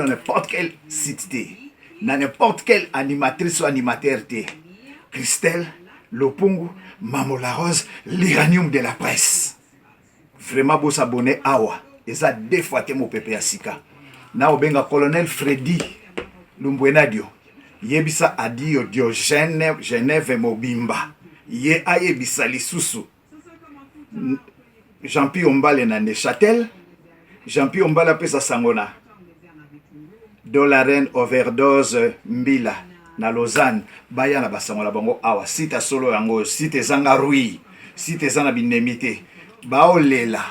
N'importe quel site te, na n'importe quelle animatrice ou animateur te. Christelle Lopungu, Mamo La Rose, l'uranium de la presse. Vraiment bosabone awa, eza deux fois te mopepe ya sika. Na obenga colonel Freddy Lumbwenadio, yebisa Adio Diogène Genève mobimba, ye ayebisa lisusu Jean-Pierre Ombale na Neuchâtel. Jean-Pierre Ombale apesa sango na Dolaren overdose Mbila na Lausanne, baya na basango na bango awa. Site solo yango, site ezanga rui, site eza na binemi te, baolela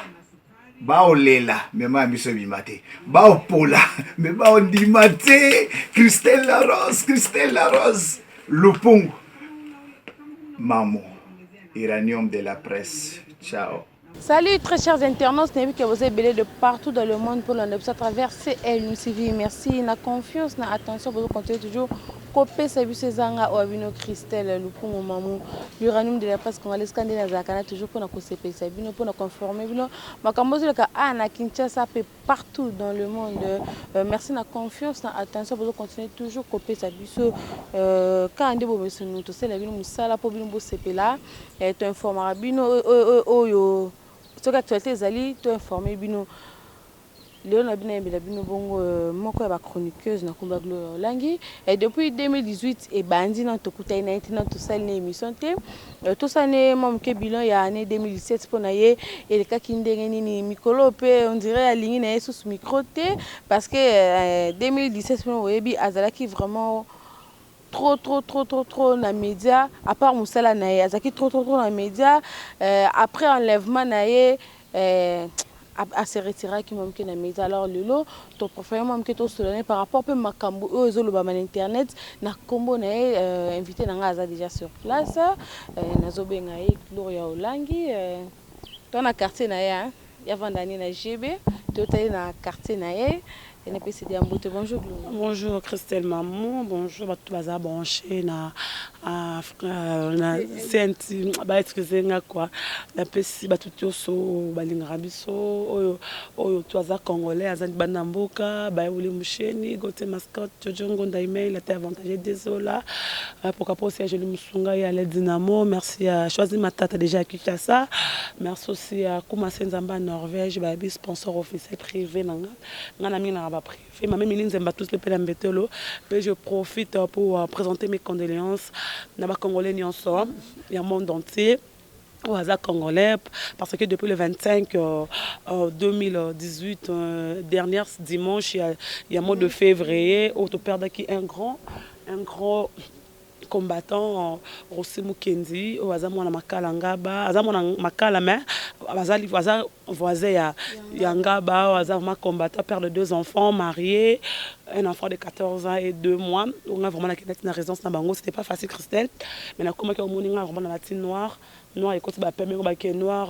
baolela mema ya miso ebima te, baopola me baondima te. Christelle La Rose, Christelle La Rose Lupungu, Mamo Uranium de la presse. Ciao. Salut très chers internautes, nayebi que vous êtes belé de partout dans le monde pour l'en à travers CL TV. Merci na confiance, na attention, vous continuez toujours kopesa biso ezanga oyo bino Christelle Lupungu Mamu, l'uranium de la presse congolaise, kande nazalaka na toujours mpona kosepelisa bino, mpona conformer bino makambo ozoleka a na Kinshasa mpe partout dans le monde. Merci na confiance, na attention, vous continuez toujours kopesa biso kaka nde bomesano tosala bino mosala mpo bino bosepela. Toinformaka bino oyo soki actualité ezali, toinforme bino. Lelo na bino ayembela bino bongo moko ya bachroniqueuse na komba Gloria Olangi. Depuis 2018 ebandi na tokutani na ye te, na tosali na émission te. Tosali ne mwa moke bilan ya année 2017 mpo na ye elekaki ndenge nini. Mikolo mpe on dirait alingi na ye susu micro te, parce que 2017 mpona oyebi azalaki vraiment trop trop trop trop trop na média. À part mosala na ye, azalaki trop trop trop na média. Après enlèvement na ye, ase retiraki mwa moke na média. Alors lelo topréféré mwa moke tosolane par rapport mpe makambo oyo ezolobama na internet na nkombo na ye. Invité na ngai aza déjà sur place, nazobenga ye Gloria Olangi. To na quartier na ye, yavanda ni na GB, totali na quartier na ye, napesi ya mbote. Bonjour Gloria. Bonjour Christelle Mamou, bonjour bato baza branché na CNT, ba excuse nga quoi. Napesi bato nyonso balingaka biso, oyo oyo to aza congolais, aza bana mboka, bayewuli musheni, Gauthier Mascotte, Jojo Ngonda email, ate avantage désola. Pourquoi pas aussi à Jolie Musunga et à la Dynamo, merci à Choisi Matata déjà à Kinshasa. Merci aussi à Kouma Senzamba Norvège, babi sponsor officiel privé nanga. Nga na mingi na ba privé, ma même Nzemba tous le pela mbetelo. Puis je profite pour présenter mes condoléances na ba congolais nyonso ya monde entier au hasard congolais, parce que depuis le 25 2018, dernier dimanche il y a mois de février où tu perds un grand combattant, Rossy Mukendi, oyo aza mwana Makala Ngaba, aza mwana Makala mais aza voisin ya Ngaba, oyo aza vraiment combattant, père de deux enfants, marié, un enfant de 14 ans et 2 mois. Nga vraiment nakendaki na résidence na bango, c'était pas facile, Christelle, mais nakomaki, omoni nga vraiment na lati noir noir, ekoti bapembe ngo bake noir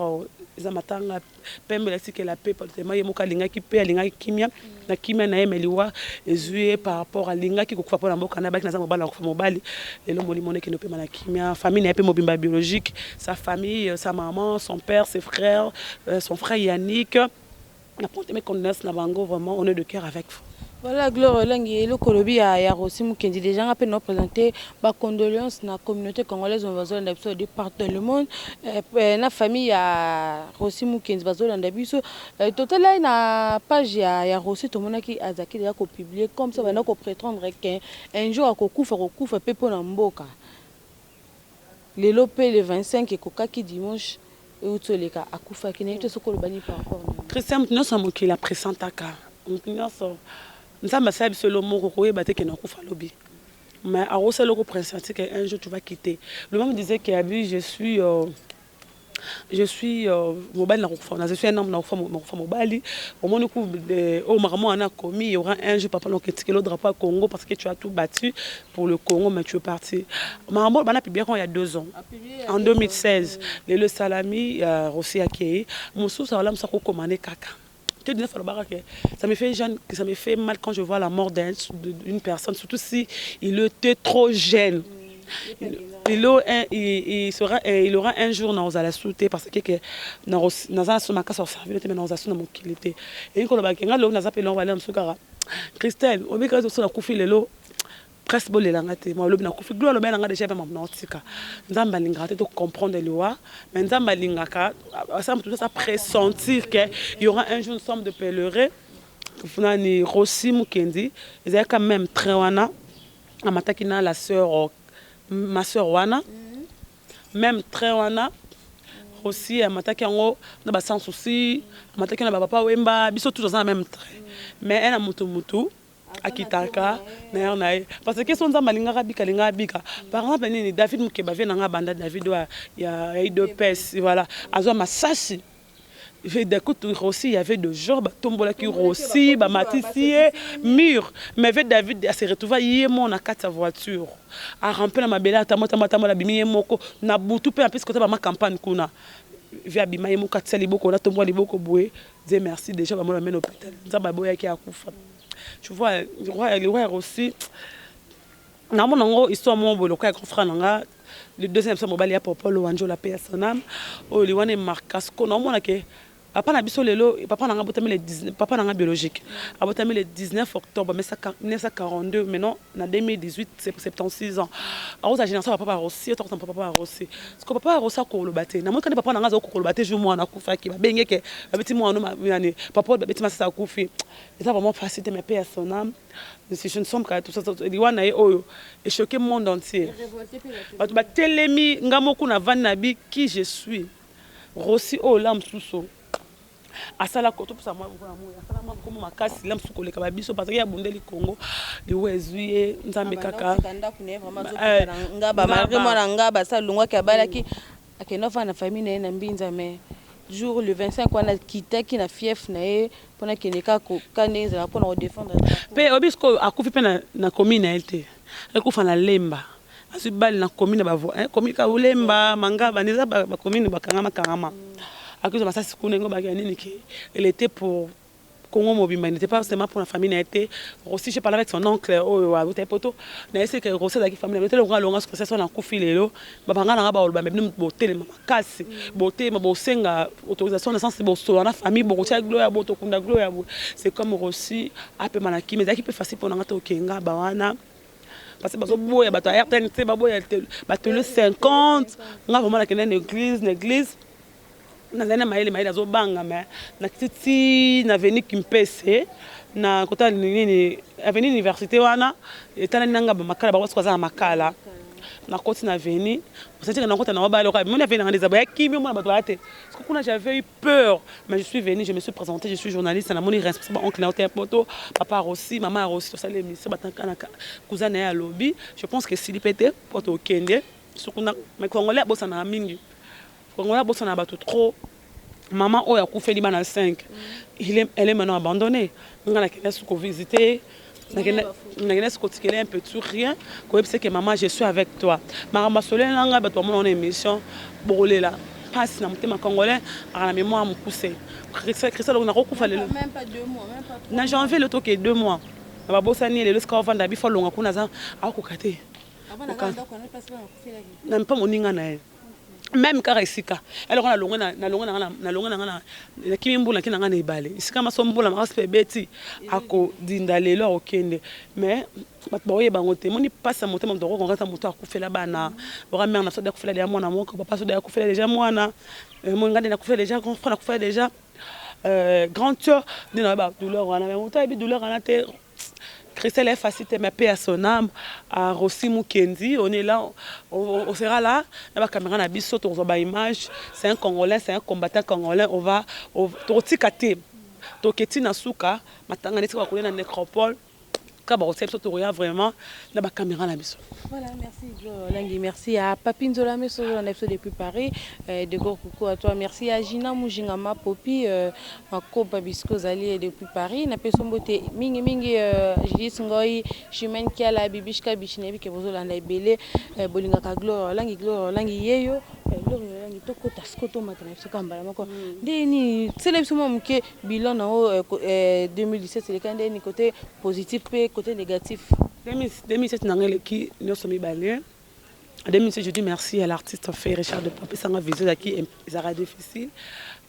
eza matanga, pembe elakisi la paix. Tellement ye moko alingaki mpe alingaki kimia na kimia na ye, me liwa ezwi ye par rapport alingaki kokufa mpo na mboka na baki naza mobali, na kokufa mobali. Lelo molimo ekende opema na kimia. Famille na ye mpe mobimba biologique, sa famille, sa maman, son père, ses frères, son frère Yannick, na porte mes condoléances na bango. Vraiment, on est de cœur avec vous. Voilà, Gloire Olangi, eloko olobi ya Rossy Mukendi, déjà nga mpe na présenter bacondoléance na communauté congolaise oyo bazolanda biso de partout dans le monde, na famille ya Rossy Mukendi bazolanda biso. Totala na page ya Rossy, tomonaki azalaki déjà kopublier comme ça, banda koprétendre ke un jour akokufa, kokufa mpe mpo na mboka. Lelo mpe le 25 ekokaki dimanche euti oleka, akufaki. Nayebi te soki olobani par rapport na Christian, moto nyonso ya mokili apresentaka moto nyonso. Nzambe asala biso elo moko koyeba te ke nakufa lobi, mais akosala eloko presenti que un jour tu vas quitter. Le même disait que abi je suis mobali nakokufa, je suis un homme, nakokufa, nakokufa mobali. Omoni ku oyo makambo wana akomi, il y aura un jour papa, donc etikeli drapeau ya Congo parce que tu as tout battu pour le Congo, mais tu es parti. Makambo bana publié il y a 2 ans, en 2016. Lelo esalami, Rossy akei. Mosusu alamusa kokoma ne kaka te. Ça me fait jeune, ça me fait mal quand je vois la mort d'une personne, surtout si il était trop jeune. Il, il, sera, il aura un jour nakozala su te, parce que ke naza so makasi koservir te, mais nakozala su na mokili te. Elingi koloba ke nga lelo naza mpe longo, balela mosusu kaka Christelle obika so nakufi lelo, presque bolelanga te. Mo alobi nakufi, Gloire alobi nanga déjà mpe mamu naotika. Nzambe alingaka te tocomprendre liwa, mais Nzambe alingaka asala moto nyonso pressentir que il y aura un jour, nous sommes de pèlerins. Nani, Rossy Mukendi, ezalaki même train wana amataki na la sœur, ma sœur wana, même train wana aussi amataki yango na baSans Souci, amataki na bapapa Wemba, biso tous toza na même train. Mais ena motu motu akitaka na ye na ye, parce que so Nzambe alingaka bika, alingaka bika. Par exemple nini, David Mokeba, vie nanga banda David oyo ya UDPS, voilà, azwa masasi kutu. Rossy, il y avait de gens batombolaki Rossy, bamatisi ye mur, mais ve David ase retrouva ye moko na kati ya voiture, arampe na mabele, atambotambotambola, abimi ye moko na butu mpe apesi kota bama campagne kuna. Ve abima ye moko, atia liboko natombola liboko boye, Dieu merci, déjà bamona bamene hôpital. Nzambe aboyaki akufa, tu vois. Le roi Rossy, namona yango histoire moko boye lokola ya grand frère na nga, le deuxième so mobali ya Popolo Wanjola, pe ya sonam oyo liwana emarka siko. Naomona ke papa na biso lelo, papa na nga abotami le 19, papa na nga biologique abotami le 19 octobre 1942. Maintenant na 2018, c'est 76 ans. Akozala génération papa Rossy, otakota papa Rossy. Parce que papa Rossy akoloba te. Namoni kani papa na nga aza kokoloba te. Jour mwana akufaki, babengeke, babeti mwana nani, papa babeti masasi, akufi. Eza vraiment facile te, mais pe ya son âme, je ne somme kaka tout ça. Liwa na ye oyo echoqué monde entier, bato batelemi. Nga moko navandi na bi qui je suis. Rossy oyo la mosusu asala topesa mwa asala mwa nkombo makasi la mosusu koleka babiso, parce que ye abundeli Congo. Liwa ezwi ye, Nzambe kaka. Ndako na ye vraiment azokita na Ngaba, malgré mwana Ngaba asalongwaki, abalaki, akende ofanda na famille na ye na Mbinza. Mais jour le 25 wana akitaki na fief na ye mpona akende kaka ndenge ezala mpona kodéfendre. Mpe oyebi sikoyo, akufi mpe na commune na ye te, akufa na Lemba. Azwi bale na commune, commune ka Lemba, Mangaba, eza bacommune bakangama kangama. Akozwa masasi kuna ngo baki ya nini ke elle était pour Congo mobimba, il n'était pas seulement pour la famille na ye te. Rossy, j'ai parlé avec son oncle oyo auta poto na ye, c'est que Rossy azalaki famille na ye te. Longa longa sikoyo so nakufi lelo, babanga nanga baloba me bino botelema makasi, botelema, bosenga autorisation na sens bosola na famille, bokotia gloire bo tokunda gloire bo. C'est comme Rossy apema na kimi. Ezalaki mpe facile mpo nanga te okenga bawana, parce que bazoboya bato ya RTNC, baboya batelo 50. Nga vraiment nakende na église, na église nazali na mayele, mayele azobanga, mais nakiti ti na avenue Kimpese, na kota nini, avenue Université wana etalani nanga bamakala, bango siko aza na Makala. Nakoti na avenue osantika, nakota na mobali oka moni avenue nanga eza boya kimi, omona bato baya te. Parce que kuna j'avais eu peur, mais je suis venu, je me suis présenté, je suis journaliste. Namoni responsable, oncle na ote poto, papa Rossy, mama Rossy, tosali émission, bataka na cousin na ye. Alobi je pense que esili pe te po tokende sokuna. Mais Congolais abosanaka mingi, Congolais abosana bato trop. Mama oyo akufeli bana 5, il est, elle est maintenant abandonnée. Nga nakende su kovisite, nakende su kotikela un petit rien, koyebisa ke mama, je suis avec toi. Makambo asoleli na ngai, bato bamona wana émission, bokolela mpasi na motema. Congolais aka na mémoire mokuse. Christelle, nakokufa lelo na janvier, lelo toke 2 mois na babosani ye. Lelo sika ovanda bifo, alonga kuna, aza akokoka te na mpa moninga na ye, même kaka esika eloko nalongwe nalongwe nanga, nakimi mbula, naki nanga na ebale, esika maso mbula makasi mpe ebeti, akodinda lelo, akokende. Mais bato baoyeba yango te. Moni mpasi ya motema, moto akokonga moto akufela bana oka mare na so akufela deja mwana moko, papa so akufela deja mwana, nga nde nakufela deja grand frère, nakufela deja grande sœur, nde nayeba douleur wana. Mais moto ayebi douleur wana te. Christelle est facile, mais paix à son âme. À Rossy Mukendi, on est là, on sera là. Na ba caméra na biso, to ba image. C'est un Congolais, c'est un combattant congolais. On va, totika te. Toketi na suka, matanga neti ba na nécropole. Ka ba biso tokoya vraiment na ba caméra na biso. Voilà, merci Glo Langi, merci à Papi Nzola Meso on a depuis Paris, de gros coucou à toi. Merci à Gina Mujingama Popi Makopa Bisco Zali depuis Paris. Na peso mbote mingi mingi Julius Ngoi, Chimène Kiala, Bibishka Bichinebi ke bozolanda ebele, bolingaka Glo Langi, Glo Langi yeyo, Glo Langi tokota sikoto matana biso kambala moko. Ndeni sele biso mwa moke bilan na 2017 eleka ndeni, côté positif pe côté négatif? 2017 nanga eleki nyonso mibale. En 2017, je dis merci à l'artiste Ferre Richard de apesanga visa. Ezalaki, ezalaka difficile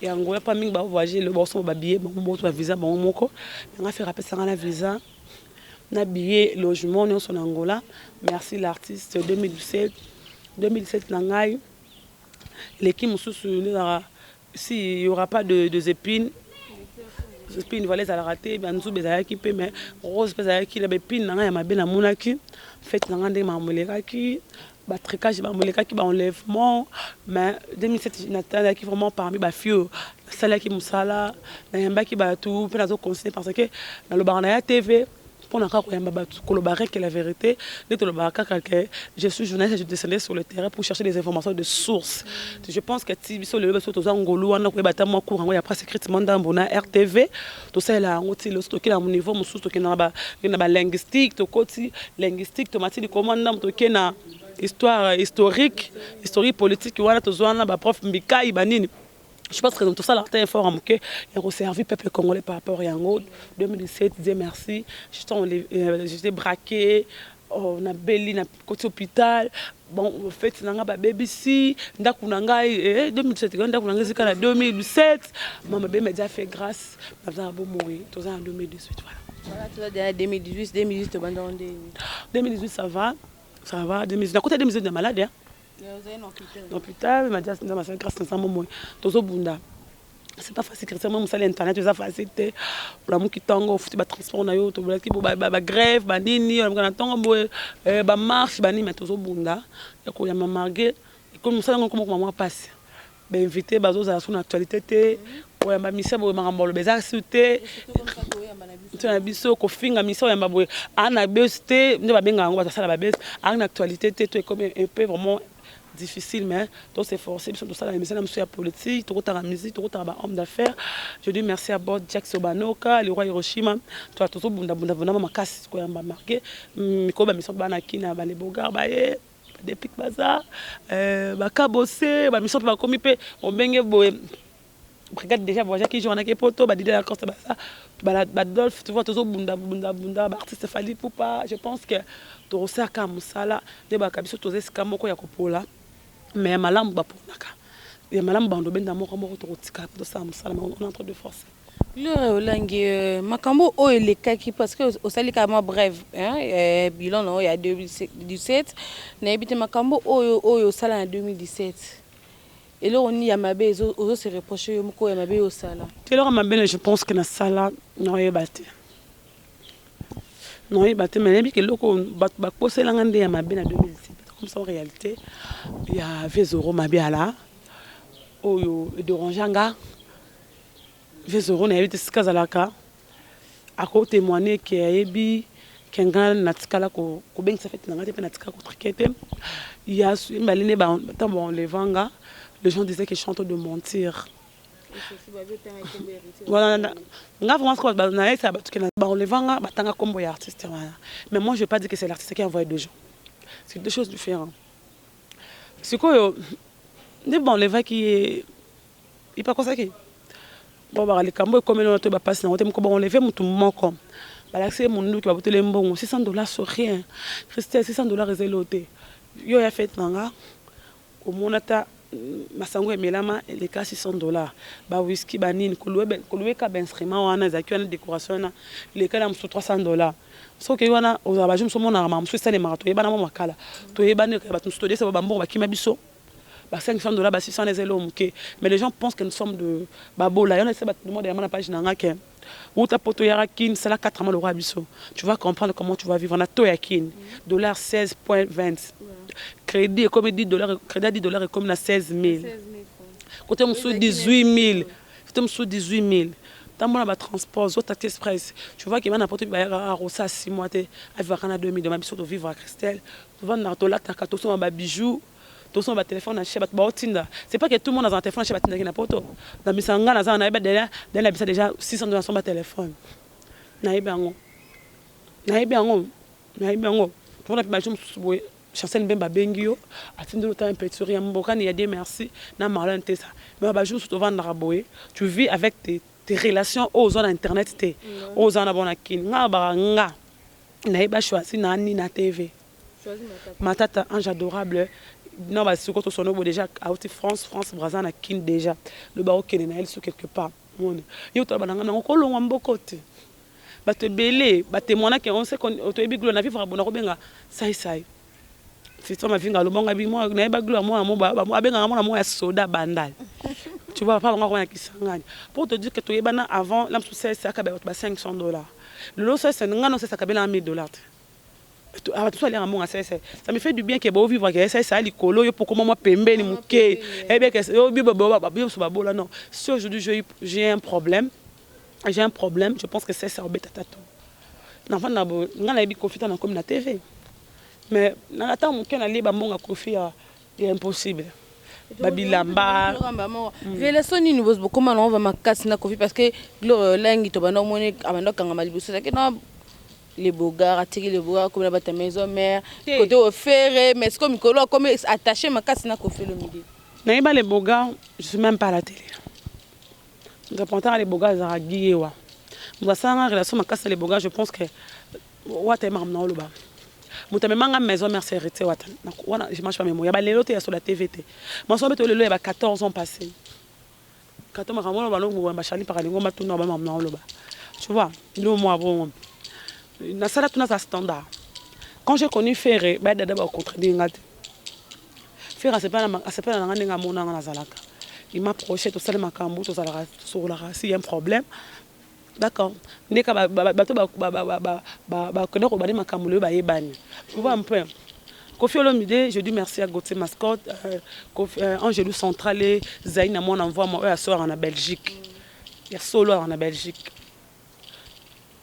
yango ya pa mingi bavoyage lelo, baosomba babillet bango moko, bavisa bango moko. Yanga Ferre apesanga na visa, na billet, logement nyonso na Angola. Merci l'artiste. 2017, 2017 na ngai eleki mosusu ezalaka si y aura pas de épines, épines, voilà, ezalaka te. Banzube ezalaki mpe, mais rose mpe ezalaki na baépine na ngai ya mabe. Namonaki fête na ngai ndenge makambo elekaki, batrucage bango elekaki, baenlèvement. Mais 2007, natalaki vraiment parmi bafille oyo nasalaki mosala, nayambaki bato mpe nazoconseille, parce que nalobaka na ya TV mpona kaka koyamba bato, koloba rien que la vérité. Nde tolobaka kaka ke je suis journaliste, je descendais sur le terrain pour chercher des informations de source. Je pense que ti biso lelo, biso toza ngolu wana koyeba ata mwa cours yango ya presse écrite, mwa ndambo na RTV tosalela yango. Ti lelo tokei na niveau mosusu, tokende na balinguistique, tokoti linguistique, tomati likolo mwa ndambo, tokei na histoire, historique politique wana tozwa wana baprof Mbikai banini. Je pense que tosalaka te effort ya moke ya koservir peuple congolais par rapport yango. 2017, Dieu merci, j'étais braqué, oh, nabeli, nakoti hôpital. Bon, fête na nga babebisi ndako na ngai 2017, ndako na ngai ezika na 2017. Mama be média fait grâce, naza na bomoi, toza na 2018, voilà. Voilà, toza déjà 2018. 2018 tobanda ndeni? 2018, ça va, ça va. 2018, nakota 2018 na malade, hein? Na hôpital. Madia Nzambe asali grâce, na bomoi, tozobunda. C'est pas facile, Christian. Moi, mosala internet eza facile te. Olamuki ntongo, ofuti batransport na yo, tobolaki bagrève banini, olamuka na ntongo boye, bamarche banini, mais tozobunda ya koyamba. Malgré ekomi mosala yango ekoma mwa mpasi, bainvité bazozala so na actualité te. Koyamba misia boye, makambo aloba eza su te na biso. Kofinga misia, oyamba boye, aa na buzz te, nde babengaka yango bato asala babuzz, aa na actualité te. To ekomi un peu vraiment difficile, mais tos'efforcer biso, tosala émission na biso ya politique, tokotaka musique, tokotaka bahomme d'affaires. Je dis merci à bord Jack Sobanoka, le roi Hiroshima. To tozobundabunda vraiment makasi koyamba marke mikolo bamission bana kina balebogar baye depuis baza bakabose bamission mpe bakomi mpe obenge boye. Brigade déjà voyageaki jour wanaki poto, badide ya Coste baza badolphe, tu vois, tozobunda bunda bunda baartiste Fally Ipupa. Je pense que tokosalaka mosala nde baka biso toza esika moko ya kopola, mais malamu baponaka ya malamu, bando obenda moko moko, tokotika tosala mosala. On est en train de forcer. Gloire Olangi, makambo oyo elekaki, parce que osali kaka mwa brève, hein, bilan na oyo ya 2017, nayebi te makambo oyo osala na 2017, eloko nini ya mabe ozose reproche yo moko ya mabe oyo osala? Eloko mabe, je pense que nasala, naoyeba te, naoyeba te, mais nayebi ke eloko bato bakoselanga nde ya mabe na 2017, comme ça, en réalité ya vezoro mabe ala oyo edérange nga. Vezoro, nayebi te sika azalaka, akotémoigne ke ayebi ke nga natikala kobengisa fête na nga te, mpe natikala kotruquer te. Ya mibale nde ntango baenleva nga, les gens disaient que je suis en train de mentir. Voilà, nga vraiment nayebisa bato ke baenleva nga, batanga nkombo ya artiste wana, mais moi je vais pas dire que c'est l'artiste qui a envoyé deux gens, c'est deux choses différentes. Sikoyo nde baenlevaki ye, ipakosaki bon, baka likambo ekomeli wana to bapasi nango te. Moko baenleve motu moko, balakisi ye monduki, baboteli mbongo 600 $, sur rien, Christelle. 600 $ eza elo te. Yo ya fête na nga, omona ata masango emelama eleka 600 $, bawiski banini, koluweka bainstrument wana ezalaki wana, décoration wana eleka na mosusu 300 $. Soki wana ozala bajour mosusu, omonaka makambo mosusu esalemaka. Toyebana mwa makala, toyebani bato mosusu, todesa bambongo, bakima biso ba 500 $, ba 600 eza eloko moke, mais les gens pensent que nous sommes de babola. Yana esa bato demande yama na page na nga ke uta poto yaka Kine, sala 4 mois lokwa biso, tu vas comprendre comment tu vas vivre na to ya Kine. Dollar 16.20, crédit ekomi 10 $, crédit ya 10 $ ekomi na 16 000, côté mosusu 18 000, côté mosusu 18 000. Ntambola batransport, zo taxi express, tu vois ke bana poto bayaka arosa 6 mois te, avivaka na 2000. Doma biso tovivre, Christelle, tovandaka, tolataka, tosomba babijou, tosomba batelefone na cher. Bato baotinda, c'est pas que tout le monde aza na telefone na cher. Batindaki na poto na bisa nga naza nayeba déjà na bisa déjà 600 $ nasomba telefone. Nayebi yango, nayebi yango, nayebi yango. Mpona mpe bajour mosusu boye, Chancel Mbemba abengi yo, atindeli ota impéturie ya mbokani ya Dieu merci na Marlon Tesa. Mais bajour mosusu tovandaka boye, tu vis avec tes relations oyo oza na internet te, oyo oza na bona Kini. Nga baka nga nayeba choisi na nini na TV. Matata ange adorable na basiko tosona bo déjà auti France, France Brazza na Kin déjà loba okende na ye liso quelque part. Moni ye otala bananga nango kolongwa mboko te, bato ebele batémoignaki. On sait, toyebi Gloire na vivre bona kobenga saisai Fiston Mavinga alobanga bi nayeba Gloire mwana mo abengaka mwana moko ya soda Bandal, tu vois, papa bango akoma na Kisangani. Pour te dire que toyebana avant la mosusu, sesaka bato ba 500 $. Lelo sese nga no sesaka belanga 1000 $ te. Bato so aliaka mbongo sese, ça me fait du bien ke bovivre ke sese ya likolo yo pokoma mwa pembeni moke ebeke biso babola. Non, si aujourd'hui j'ai un problème, j'ai un problème, je pense que sese obeta tato nafanda boye. Nga nayebi Kofi ta nakomi na TV, mais ata moke nalie bambongo ya Kofi ya impossible, babilamba. Relation nini bokóma nango va makasi na Kofi? Parce que Gloire Olangi tobanda omoni abanda okangama liboso ezalaki na le Bogar, atiki le Bogar, akomi na bato ya maison mère côté ofere, mais sikoyo mikolo akomi attaché makasi na Kofi Olomide. Nayeba le Bogar, je suis même pas à la télé. Reporter le Bogar ezalaka giyewa moto asalanga relation makasi na le Bogar. Je pense que wata ye makambo na oloba, moto amemanga maison mère, c'est héritier wata wana. Je mange pas mes mots ya balelo te, ya sola TV te, maso beto lelo ya ba 14 ans passé kato makambo wana balongo bachali mpaka lingo matuna ba makambo na oloba, tu vois. Lo mwa bongo nasala tuna za standard. Quand j'ai connu Ferre, badada bacontredire nga te. Ferre asepela na nga ndenge amonanga nazalaka. Il m'a approché, tosali makambo, tozalaka, tosololaka. S'il y a un problème, d'accord, ndeka bato bakende kobandi makambo lelo bayebani, tu vois un peu. Kofi Olomide, je dis merci à Gauthier Mascotte, Angelou Centrale, Zaina mwana mvwama oyo asolaka na Belgique, ya solo alaka na Belgique.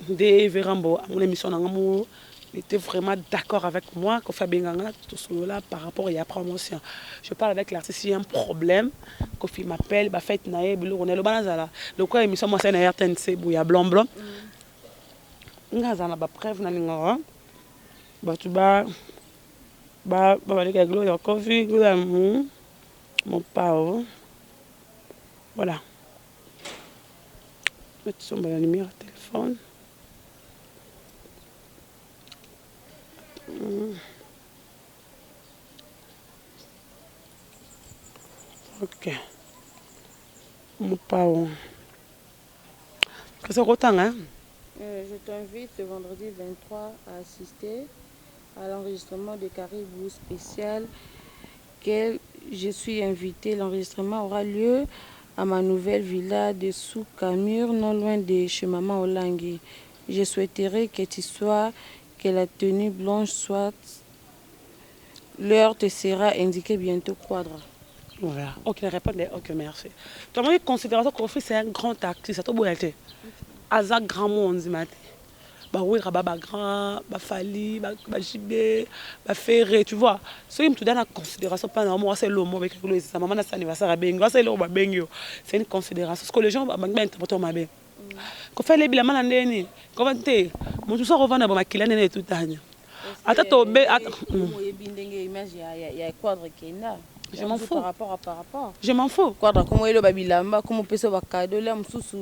Nde Verambo amona émission na nga mo était vraiment d'accord avec moi. Kofi abenganga, tosolola par rapport ya promotion. Je parle avec l'artiste, il y a un problème, Kofi m'appelle, bafête na ye, biloko na eloba nazala lokola émission mwasi na RTNC boya blanc blanc. Nga azala na bapreuve, nalingaka bato babaleka Gloire Kofi, Gloire Mopao. Voilà, tosomba na numéro ya téléphone. Ok, Mopao kasi okotanga. Je t'invite ce vendredi 23 à assister à l'enregistrement de Caribou spécial que je suis invité. L'enregistrement aura lieu à ma nouvelle villa de Soukamur, non loin de chez Maman Olangi. Je souhaiterais que tu sois, que la tenue blanche soit. L'heure te sera indiquée bientôt, Quadra. Voilà. Ok, répondre. Ok, merci. Toi, moi, considération, Kofi, c'est un grand artiste. To boya te. Aza grand monde mate. Bawera ba bagrand, bafali, bajibe, bafere, tu vois. Soki mutu da na considération mpa na mo asa eloko moko bekekolo eza mama na sa anniversaire abengi asa eloko babengi yo, c'est une considération. Parce que les gens bangi bainterpréter mabe. Kofi alebi lama na ndeni kova te, motu so akovanda bo makila ndene etutanya ata tobe. Oyebi ndenge image ya Quadre kenda. Je m'en fous. Par rapport à par rapport. Je m'en fous. Quadre komo eloba bilamba, komo opesa bacadeau la mosusu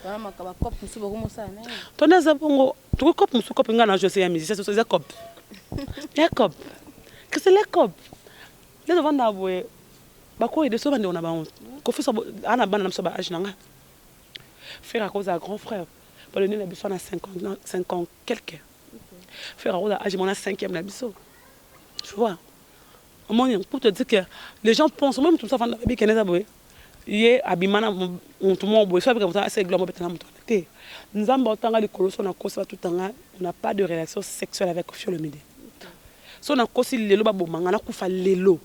wana bacope mosusu bakomosala na ye. Tona eza bongo, tokoki cope mosusu, cope ngai na jose ya musicien soso eza cope ya cope kasi le cope nde tovanda boye, bakoyede so bandeko na bango. Kofi so ana bana na biso ba age na nga, frère akozala grand frère palone na biso na 50 quelque, frère akozala age mona cinquième na biso, tu vois. Omoni, pour te dire que les gens pensent même tout ça, fanda babi kene eza boye, ye abima na motu moko boye so abika moto asa eglo mobeta na moto wana te. Nzambe otanga likolo so nakosi batutanga. On n'a pas de relation sexuelle avec Kofi Olomide. So nakosi lelo, babomanga, nakufa lelo,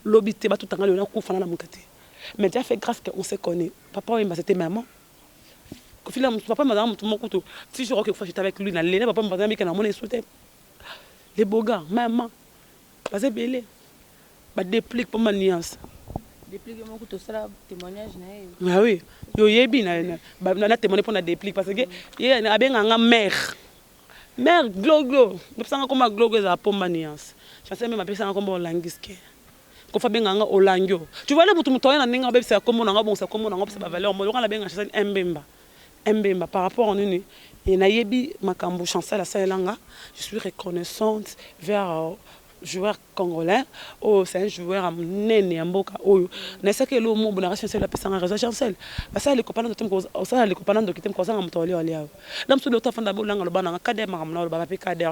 lobi te, batutanga lelo, nakufa na namuka te. Mais Dieu a fait grâce qu'on s'est connu. Papa Oyemba, c'était maman Kofi la papa mazala motu moko kutu ti jour oke kufa, j'étais avec lui na lele papa mazala mika na mona esu te. Les beaux gars, maman baza ebele, badéplique mpo ma nuance. Déplique moko tosala témoignage na ye. Ah oui, yo oyebi na témoigner mpo na déplique parce que ye abenganga mère, mère gloglo, bapesanga komba gloglo, ezala pomba nuance. Chancel meme apesanga komba olangiske, Kofi abenganga olangio, tu vois. Le motu moto oyo na ndenge abebisaka kombo nanga, abongisa kombo nanga, opesa bavaleur mo lokola nabenga Chancel Mbemba Mbemba par rapport nini e nayebi makambo Chancel asalelanga. Je suis reconnaissante vers Joueur congolais oyo, c'est un joueur ya monene ya mboka oyo. Nayesaki eloko moko boye na Chancel, apesanga raison. Chancel basala likopa na ndoki te, osala likopa na ndoki te, kozanga moto alia alia. La mosusu loto afanda bolanga, loba nanga kader makambo na oloba mpe kader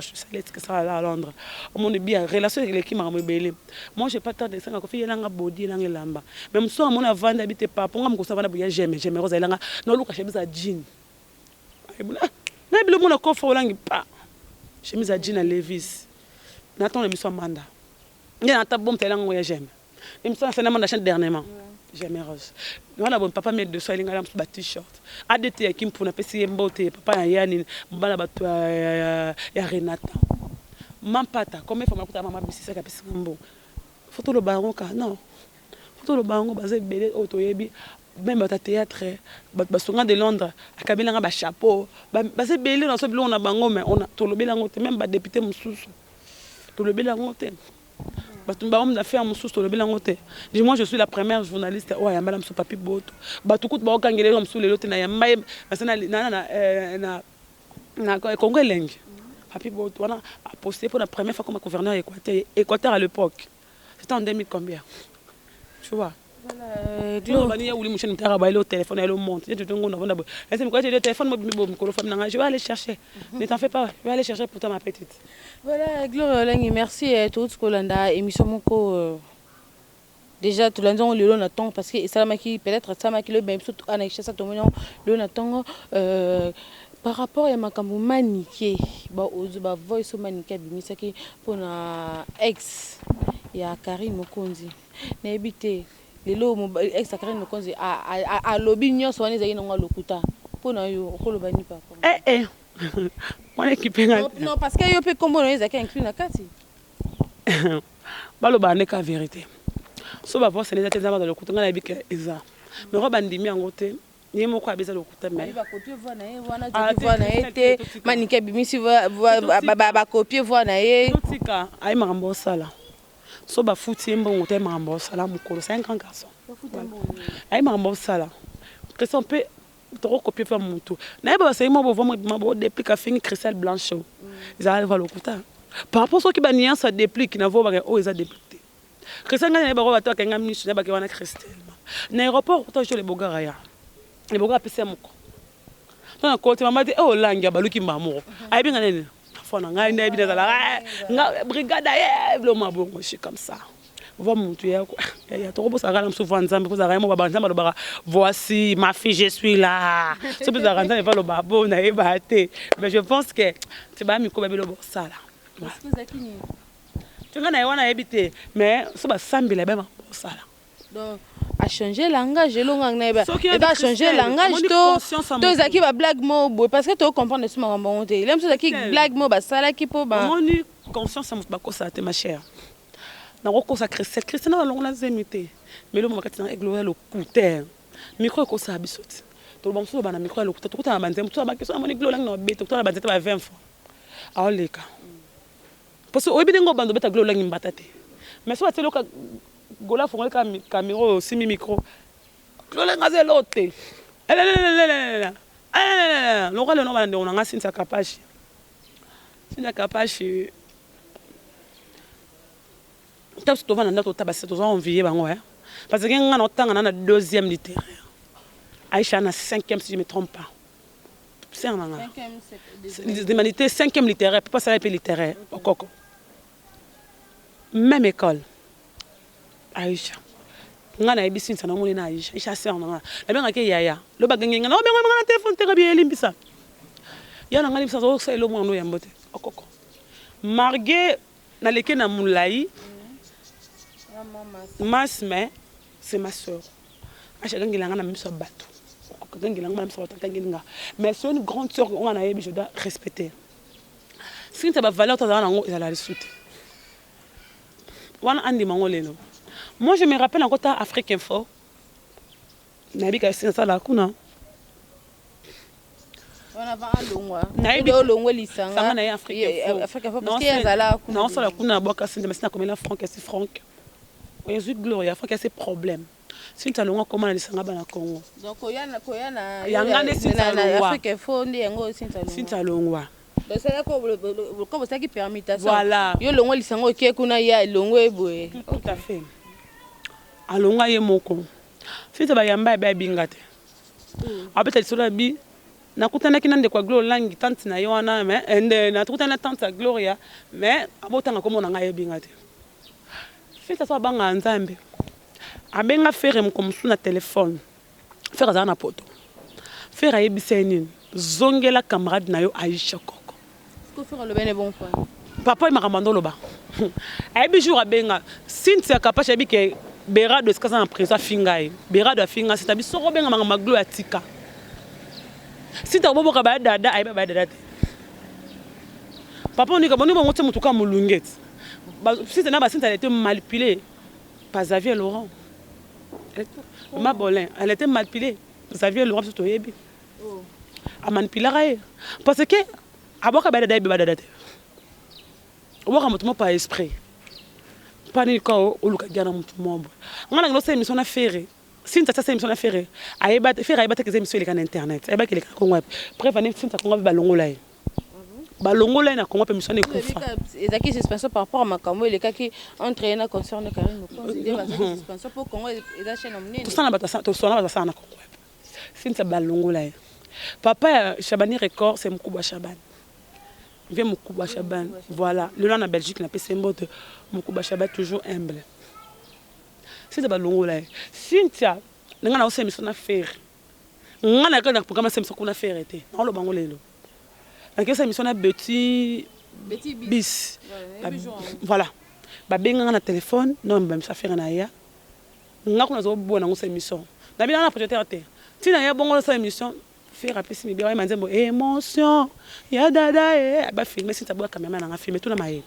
sala la Londres, omoni bien relation eleki makambo ebele. Moi, j'ai pas temps de senga kofi yelanga bodi, yelanga elamba, mais mosusu amoni avandi abi te papa nga mokoso avanda boya jeme jeme rosa elanga naoluka chemise ya jean na bilo mona kofa olangi pa chemise ya jean na Levis na ntango na miso amanda nde na ata bomta elango ya jeme émission na sena manda chaîne dernièrement jeme rose wana. Bon, papa miel de so elinga mosusu ba t-shirt adt ya kimpuna, apesi ye mbote, papa ya yani mobala bato ya Renata Mampata. Combien fois makuta mama bisisaka apesinga mbongo? Faut toloba yango ka non, faut toloba yango. Baza ebele oyo toyebi, même bato ya théâtre, bato basonga de Londres, akabelanga bachapeau, baza ebele na so biloko na bango, mais tolobeli yango te. Même badéputé mosusu, tolobeli yango te. Bato bahomme d'affaires mosusu, tolobeli yango te. Moi, je suis la première journaliste oyo ayambala mosusu Papi Boto. Bato kutu baokangela eloko mosusu lelo te. Nayamba ye na Congo Elengi. Papi Boto wana aposte pour la première fois comme gouverneur Équateur, Équateur à l'époque, c'était en 2000 combien, tu vois. Bani ya wuli musheni mutaka ba elo téléphone elo monte je te ngono vanda boy ese mikolo te téléphone mo bimi mikolo fami nanga, je vais aller chercher, ne t'en fais pas, je vais aller chercher pour toi, ma petite. Voilà, Gloria Olangi, merci. Touti kolanda émission moko déjà, tolandi yango lelo na ntongo, parce que esalamaki, peut-être esalamaki lobi, biso ana Kinshasa tomoni yango lelo na ntongo, par rapport ya makambo Manike, bavoice oyo Manike abimisaki mpona ex ya Karine Mokonzi. Nayebi te, lelo ex ya Karine Mokonzi alobi nyonso wana ezalaki nango alokuta. Mpona yo, okoloba nini par rapport? Eh eh, wana ekipe nga. Non, parce que yo mpe nkombo na yo ezalaki inclus na kati. Balobaka nde ka vérité. So bavoice eza te, eza baza lokuta. Ngai nayebi ke eza, mais ko bandimi yango te. Ye moko ayebi eza lokuta, mais Bakopie voix na ye wana, toki voix na ye te. Manike abimisi, bakopie voix na ye. Totika aye makambo osala. So bafuti ye mbongo te, makambo osala mokolo, c'est un grand garçon, aye makambo osala. Question mpe tokokopie mpe motu nayeba basali mo bovwa bo déplique afingi Christelle Blanche, ezala va lokuta par rapport soki banuance ya déplique na vo baka oyo eza déplique te. Christelle, ngai nayebaka bato akenga miso, nayebaki wana Christelle na aéroport kuta jo lebogara ya lebogara apesi ya moko to na koti mama te olangi abaluki mbaa moko ayebi nga nini fo na ngai nayebi nazalaka nga brigade aye biloko mabongo. Je suis comme ça, voix mutu ya tokobosaka na mosusu voix Nzambe kozalaka ye moko. Nzambe alobaka: "Voici ma fille, je suis là." So mpe ezalaka Nzambe epa aloba bo nayeba te, mais je pense que ti baya mikoba biloko bosala te, ngai na ye wana nayebi te, mais so basambela yeba bosala. Donc achanger langage, elongo na yeba eza achanger langage to ezalaki bablague moko boye, parce que tocomprendre esi makambo yango te. Ile mosu ezalaki blague moko basalaki mpo Omoni, conscience ya moto bakosala te, ma chère. Nakokosa Christelle? Christelle na balongo na zemi te, mais eloko makati na Gloria lokuta, micro ekosala biso te. Toloba mosusu loba na micro ya lokuta, tokutana na banzembo, mosusu bakeso namoni Gloria na babete, tokutana na banzete ba 20 fois aoleka, parce que oyebi ndenge obanda obeta Gloria olangi mbata te, mais so batie loka gola afongoli kaka caméra oyo osimbi micro, Gloria nga aza eloko te lokola lelo bana ndeko na nga Cynthia Kapashi. Cynthia Kapashi, ntango biso tovanda ndako totaba se toza envie bango, parce que nga na otanga na deuxième littéraire, Aïcha na cinquième, si je me trompe pas, sœur na nga d'humanité, cinquième littéraire, papa sala mpe littéraire okoko, même école. Aïcha, nga nayebi Cynthia, namoni na Aïcha, Aïcha sœur na nga, nabengaki yaya. Lo bagangi nga na obenga nga na telefone te, kabi elimbisa ya na nga, limbisa, azosala elo mwana oyambo te okoko marge naleki na molai mas, mais c'est ma sœur. Aïcha agangela nga na miso ya bato, agangela nga na miso ya bato, agangeli nga, mais c'est une grande sœur nga nayebi, je dois respecter. Cynthia, bavaleur tozala nango ezala lisu te wana andima yango lelo. Moi, je me rappelle encore ta Afrique Info, nayebi kasi nasala kuna. Olongwe lisanga. Na ye Afrique Info, naosala kuna, nabwaka Cynthia, masi nakomela Frank esi Frank ezwi Gloria, Frank esi problème. Cynthia alongwa, koma na lisanga bana Congo. Yanga nde Cynthia alongwa, Cynthia alongwa. Comme osalaki permutation. Voilà. Yo longwa lisango oke kuna ye alongwe boye. Tout à fait. Alongwa ye moko. Sita bayamba ye bayebinga te. Abeta lisolo ya bi nakutanaki na ndeko ya Gloria Olangi, tante na ye wana, mais nakutani na tante ya Gloria, mais abotanga komona ngai, ayebinga te. Fils aso abangaka Nzambe, abenga Ferre moko mosusu na telefone. Ferre azala na poto. Ferre ayebisa ye nini? Zongela camarade na yo Aisha Koko. Papa ye makambo ando oloba, ayebi jour abenga Cynthia Kapache, ayebi ke Berado esika aza na prison afinga ye. Berado afinga Cynthia bi soko obenga makambo ya Glo ya tika Cynthia koboboka baya dada, ayebi baya dada te. Papa onika boni bongo tie motuka molunge ti Cynthia na ba Cynthia, elle était manipulée par Xavier Laurent Mabolin, elle était manipulée. Xavier Laurent biso toyebi amanipulaka ye parce que abwaka baya dada, yebi badada te. Obwaka moto mo par esprit mpa nini ka oluka guerre na motu mo boye? Nga na osala émission na Ferre, Cynthia asala émission na Ferre, ayeba Ferre, ayeba te eza émission eleka na internet, ayebaki eleka na Kongo. Preuve ane Cynthia Kongo mpe balongola ye, balongola ye na Kongo mpe émission wana ekufa. Ezalaki suspension par rapport à makambo elekaki entre ye na concerne Karine Mokonzi, nde bazalaki suspension mpo Congo eza chaîne ya monene. Tosala bato, tosala bato basala na Kongo. Cynthia balongola ye. Papa ya Shabani Record, c'est mokubwa Shabani, vie mokubwa Shabani. Voilà, lelo na Belgique napesi ye mbote. Mokubwa Shabani, toujours humble. Cynthia balongola ye. Cynthia ndenge na osala émission na Ferre, nga na kaka na programme asala émission kuna Ferre te, naoloba ngo lelo nakesa émission na Betty bis. Voilà, babenganga na telefone no bamisa Ferre na ya nga kuna, azoboya nango. Sa émission na bino na projecteur te, ntina ya bongo osala émission. Ferre apesi mibia oyema nzembo émotion ya dada e bafilme. Cynthia boya cameraman nanga filme tuna mayele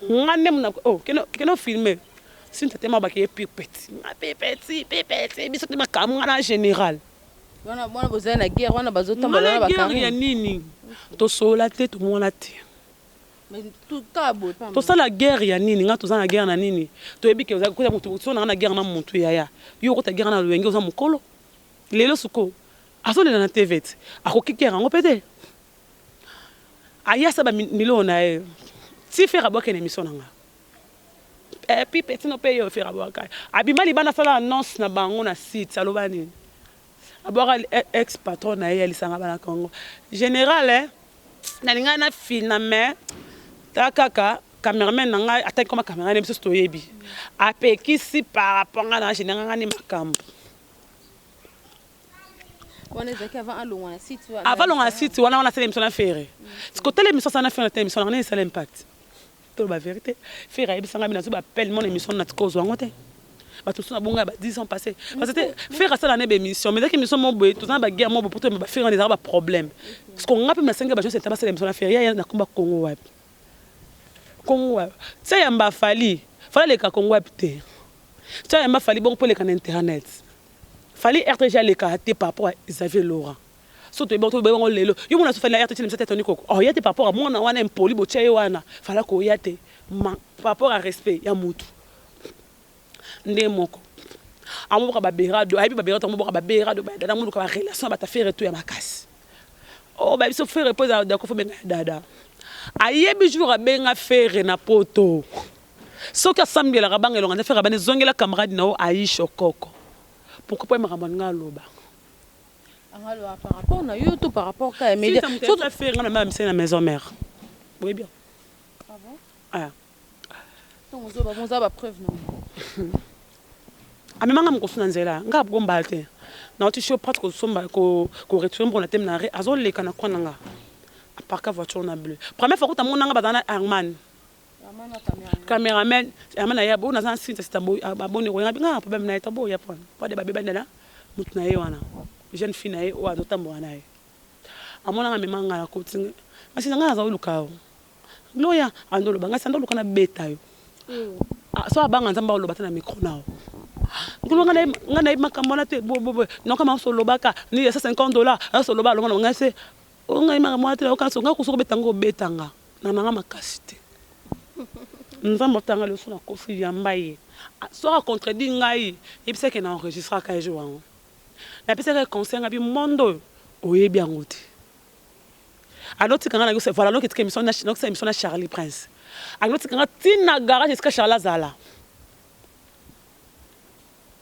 nga nde muna oh keno filme. Cynthia tema baki ye pipeti nga pipeti pipeti biso te makambo nga na général. Wana wana bozali na guerre wana, bazotambola na guerre ya nini? Tosolola te, tomona te. Tosala guerre ya nini? Nga toza na guerre na nini? Toyebi ke so nanga na guerre na motu yaya yo okota guerre na lolenge oza mokolo lelo sikoyo azolela na TV te, akoki guerre yango mpe te. Ayasa bamiloko na ye ti Ferre abwaki na émission na nga pipe tino mpe yo Ferre abwaka, abima libanda, asala annonce na bango na site. Aloba nini? Abwaka ex patron na ye ya lisanga bana Congo général. Nalingai na filma, mais ta kaka cameraman na ngai ataki koma cameraman biso toyebi apekisi par rapport ngai na général ngai ni makambo. Wana ezalaki avant alongwa na site? Avant alongwa na site wana, wana asala émission na Ferre. Kotala émission asala na Ferre na tala émission na ngai esala impact. Toloba vérité, Ferre ayebisanga bi nazwi baappel mon émission na tika ozwa yango te. Bato mosusu na bongo ya ba 10 ans passé, parce que Ferre asala na baémission, mais ezalaki émission mo boye, toza na baguerre mo boye po toyeba baFerre wana ezalaka baproblème, parce que nga mpe nasengi bajournaliste basala émission na Ferre ya nakomba Congo wapi, Congo wapi tia yamba Fally. Fally aleka Congo wapi te, tia yamba Fally bongo mpo eleka na internet. Fally RTG alekaka te par rapport à Xavier Laurent. So toyebi, toyebi yango lelo. Yo mona so Fally na RTG na misata toni koko oh ya te par rapport à mwana wana impoli botia ye wana. Fally akoya te par rapport à respect ya mutu nde moko amoboka baberado, ayebi baberado, amoboka baberado badada, amoluka barelation ya bato affaire to ya makasi oyo bayebi so Ferre mpo ezala dako fo benga ya dada. Ayebi jour abenga Ferre na poto, soki asambelaka banga elonga nde Ferre abandi ezongela camarade na yo Aisha Okoko. Pourquoi? Po ye makambo alinga aloba. Angaloba par rapport na yo to par rapport ka ya média? Ferre nga na misali na maison mère, boyebi. Ah, ntongo oza bapreuve na Amemanga mokosu na nzela nga agombala te, nauti show prate kosomba koretirer mbongo na teme na re azoleka na coin na nga, aparka voiture na bleu. Première fois kuta monanga bazala na Herman cameraman. Herman aya bo naza na Cynthia sita aboni koyanga nga problème na ye to boya pona po de babebani na mutu na ye wana, jeune fille na ye oyo azotambola na ye. Amonanga, amemanga na koti nga sina nga naza oluka yo Gloria andoloba ngai sanda oluka na beta yo so abanga Nzambe aloba te na micro na yo. Nkolo ngai nayebi makambo wana te, nokama so olobaka ni ya 150 $, aso oloba alonga na ngai se ngai makambo wana te. Nayoka ngai koso kobeta ngo obetanga na nanga makasi te. Nzambe otanga liso nakosi yamba ye soki acontredit ngai, yebisaki na enregistraka ye jour yango, napesaki conseil ngai bi monde oyo oyebi yango te. Anotika nga na voilà, nokitika émission na nokisa émission na Charlie Prince. Anotika nga tina garage esika Charlie azala.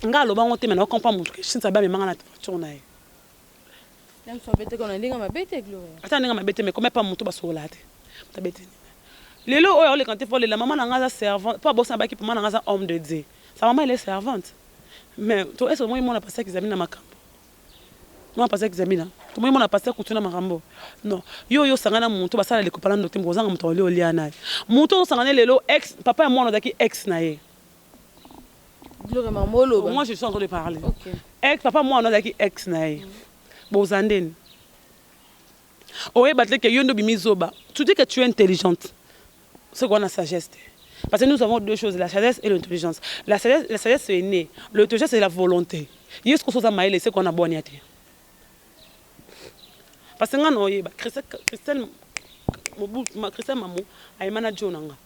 Nga aloba ngo te, mais na comprendre mutu ke Cynthia ba memanga na voiture na ye. Ata ndenge mabe te, mais combien pas mutu basokola te. Tabete. Lelo oyo aoleka te fo lela mama na nga aza servante po abosana baki mama na nga aza homme de Dieu. Sa maman, elle est servante. Mais to est-ce que moi mona pasteur Kizami na makambo? Mona pasteur Kizami na. To moi mona pasteur Kutu na makambo. Non. Yo yo sangana mutu basala likopa na ndote mkozanga mutu oli olia na ye. Mutu osangana lelo ex papa ya mwana ozaki ex na ye. Gloria Mamolo. Moi, je suis en train de parler. Okay. Ex papa mwana ozaki ex na ye. Boza ndeni. Oyeba te ke yo nde obimi zoba. Tu dis que tu es intelligente. C'est quoi la sagesse? Parce que nous avons deux choses, la sagesse et l'intelligence. La sagesse, c'est inné. L'intelligence, c'est la volonté. Yesu kosoza mayele, c'est qu'on a bwanya te. Parce que nga na oyeba, Christelle Christelle Mamu ayema na jo na nga.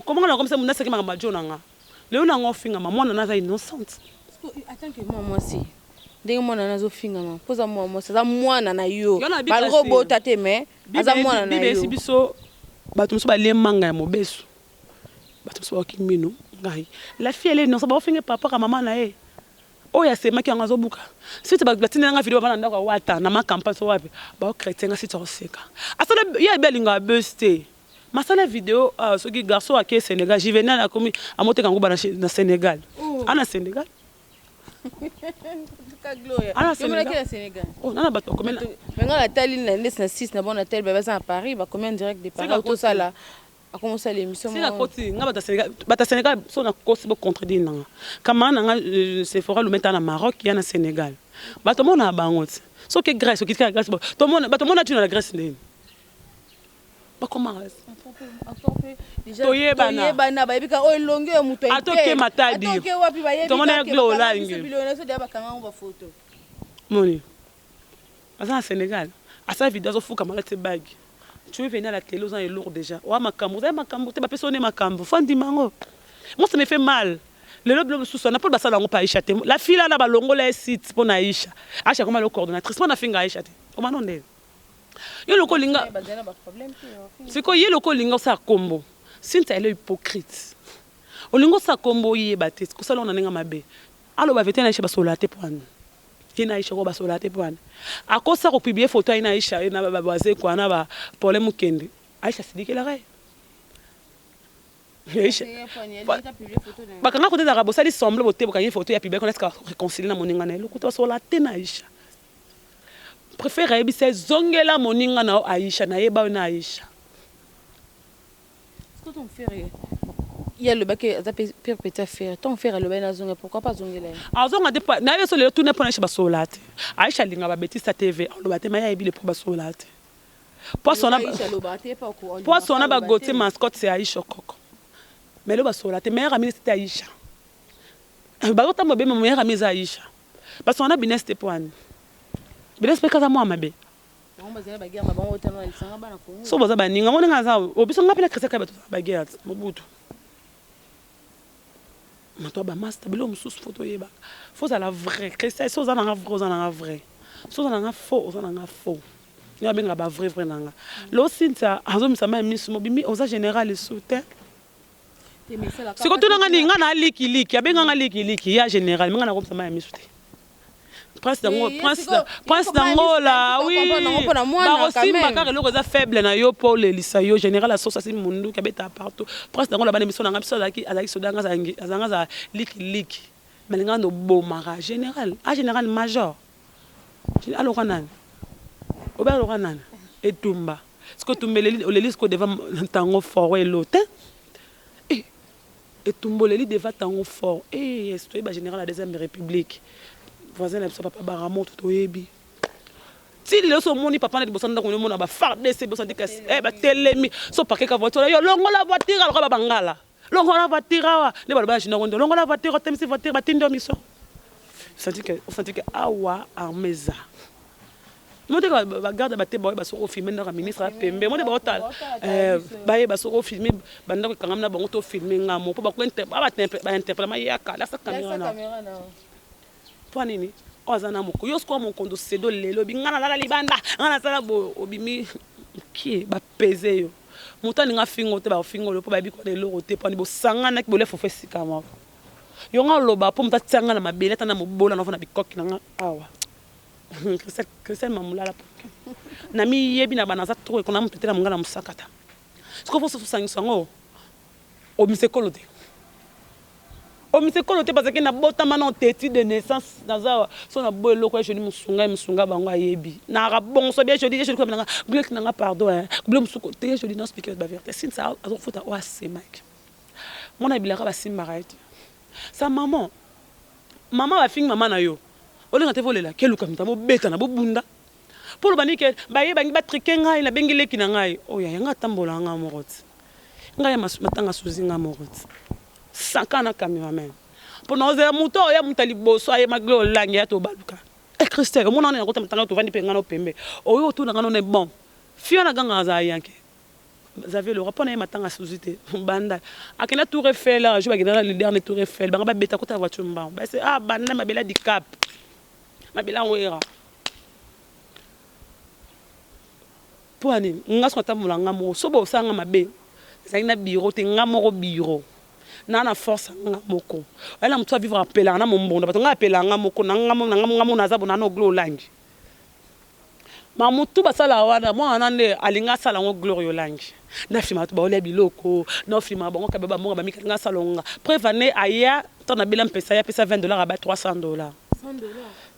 Comment na comme ça muna saki makambo ya jo na nga. Lelo na nga ofingama, mwana na aza innocente. En tant que mwa mwasi, ndenge mwana na azofingama, mpo aza mwa mwasi, aza mwana na yo, malgré obota te, mais aza mwana na yo. Biso bato mosusu balie manga ya mobesu, bato mosusu baoki mino. Ngai, la fille, elle est innocente. Baofinge papa ka mama na ye oyo asemaki yango, azobuka suite. Batindelanga video, baba na ndako awata na macampagne so wapi, baochrétien. Nga suite akoseka, asala ye ayebi alingaka bus te. Masala video soki garçon ake Sénégal, Juvenal akomi amoteka yango bana na Sénégal, ana Sénégal. Ana Sénégal. Oh, nana bato bakomi. Mais nga natali na ndesi na 6 na bon, natali baza na Paris, bakomi en direct de Paris, tosala akomosala émission. Sila koti nga bato ya Sénégal, bato ya Sénégal so nakosi, bocontredire nanga. Camarade na nga Sephora Lumeta na Maroc, ya na Sénégal, bato mona bango ti soki Grèce okitika ya Grèce, bato mona tino na Grèce ndeni bakomaka. Toyebana. Toyebana, bayebi ka oyo elongi oyo moto. Atoke Matadi. Atoke wapi, bayebi. Tomona ya Glo Olangi. Bilongi na so bakanga ngo bafoto. Moni aza na Sénégal, asala video, azofukama, alati bague. Tu veux venir à la télé, oza lourd déjà, oa makambo, ozali makambo te, bapesi one makambo, fo ndima yango. Moi, ça me fait mal. Lelo bilo mosusu wana mpo basala yango mpo Aisha te. La fille wana balongola ye site mpo na Aisha. Aisha koma lo coordonnatrice mpo na finga Aisha te. Omano ndenge yo loko olinga sikoyo, ye loko olinga osala kombo. Cynthia, elle est hypocrite. Olinga osala kombo, oyeba te kosala ngo na ndenge mabe. Aloba vete na Aisha basolola te, mpo wana ye na Aisha ko basolola te, mpo wana akosa kopublier photo aye na Aisha ye na bazekwa na baproblème. Okende Aisha asidikelaka ye, bakanga kote, ezalaka bosali semblant bote, bokangi photo ya publie kuna. Esika réconcilie na moninga na ye, lokuta, basola te na Aisha. Préfère ayebisa, ezongela moninga na yo Aisha, nayeba yo na Aisha. Ye alobaki aza pire petit affaire. Ntango frère alobaki nazonga, pourquoi pas azongela ye? Azonga te. Nayebi so lelo tuna mpo na Aisha basola te. Aisha alinga babetisa TV, aloba te, ma ye ayebi le po basola te. Poso wana bagotie mascotte ya Aisha okoko, mais lelo basola te. Meilleur ami c'était Aisha, bazotambola bema, meilleur ami eza Aisha. Basola na bines te, po wani bines mpe kaza mwa mabe. So boza baninga ngo ndenge aza obiso, nga mpe na Christian kaka bato baguerre Mobutu, moto ya bamaster. Biloko mosusu fo toyebaka, fo ozala vrai. Christian, so oza nanga vrai, oza nanga vrai, so oza nanga faux, oza nanga faux. Nde babengaka ba vrai vrai nanga. Lelo Cynthia azomisa mai miso mobimi, oza général esu te. Siko tunanga nini? Nga na likiliki, abenganga likiliki ya général, me nga nakomisa mai ya miso te. Prince dango, prince dangola, oui, bakosimba kaka eloko eza faible na yo mpo olelisa yo. Général asoso asimbi munduki, abeta partout. Prince dangola, bana miso nanga biso, azalaki soda, nga azalanga azala likiliki, malinga nobomaka général, a général major aloka nani, obe aloka nani etumba. Siko etumba oleli siko devant ntango fort elo te, etumba oleli devant ntango fort. Yes, toyeba général ya deuxième république, voisin na biso, papa Baramoto, toyebi ti lelo. So omoni papa na liboso ndako, omona ba FARDC liboso, ndika batelemi, so parke ka voiture yo, longola voiture, aloka babangala, longola voiture awa nde baloba na Junior Kondo, longola voiture, otemisi voiture, batindi yo miso, osenti ke awa arme eza mo te. Bagarde bate baoyeba soki ofilme ndako ya ministre ya pembe mo te, baotala bayeba soki ofilme bandako ekangami na bango to filme nga mo mpo bainterpele mayaka lasa caméra na mpo nini. Oyo aza na moko yo sikoyo mokonzi osedo lelo obi nga nalala libanda nga nasala boye obimi mukie ba pese yo moto alinga afinga te bakofinga yo mpo bayebi kona eloko te poni bosanganaki bolia fufu esika moko yo nga oloba mpo moto atia nga na mabele ata na mobola navo na bikoki na nga awa Christelle Mamulala na miyebi na bana aza trop ekona moto te na mongala mosakata sikoyo fo sosangisa yango obimisa ekolo te Obimisa ekolo te parce que na botama na teti de naissance naza so na boye eloko ya joli musunga ye musunga bango ayebi naka bongo bien joli joli nanga blek nanga pardon hein blek musuko te joli na expliquer ba vérité sinsa azofuta oyo asemaki mwana bilaka basimbaka ye te sa maman mama bafingi mama na yo olinga te volela keluka moto bobetana bobunda mpo oloba nini ke baye bangi batrike ngai nabengi leki na ngai oyo yanga atambola nga moko ti ngai ya matanga suzi nga moko ti saka na cameraman mpo na ozela moto oyo ya moto ya liboso aye maglo olangi ya tobaluka e eh, Christelle omona wana nakota matanga tovandi mpe ngai na pembe oyo otuna ngai none bon fio na ganga azala yanke Xavier Laurent mpo na ye matanga suzi te banda akenda Tour Eiffel awa jour bakenda na leader ne Tour Eiffel banga babeta kota voiture mbango base ah banda mabele ya dicap mabele yango era Mpo na nini? Nga soki natambola nga moko, soki bosala nga mabe, nazalaki na bureau te, nga moko bureau. Naa na force ya nga moko. Oya na mutu a vivre apelaka na mombondo bato, nga apelaka nga moko, na nga nga moko naza bo, naa na Oglo Olangi. Ma mutu basala wana, mwana wana nde alingi asala yango Gloria Olangi. Na filmaka bato baolia biloko, na filmaka bango kabe ba mbongo ba mika, alingi asala yango nga. Preuve en est, aya tango nabela mpesa ye apesa 20 dollars aba 300 dollars.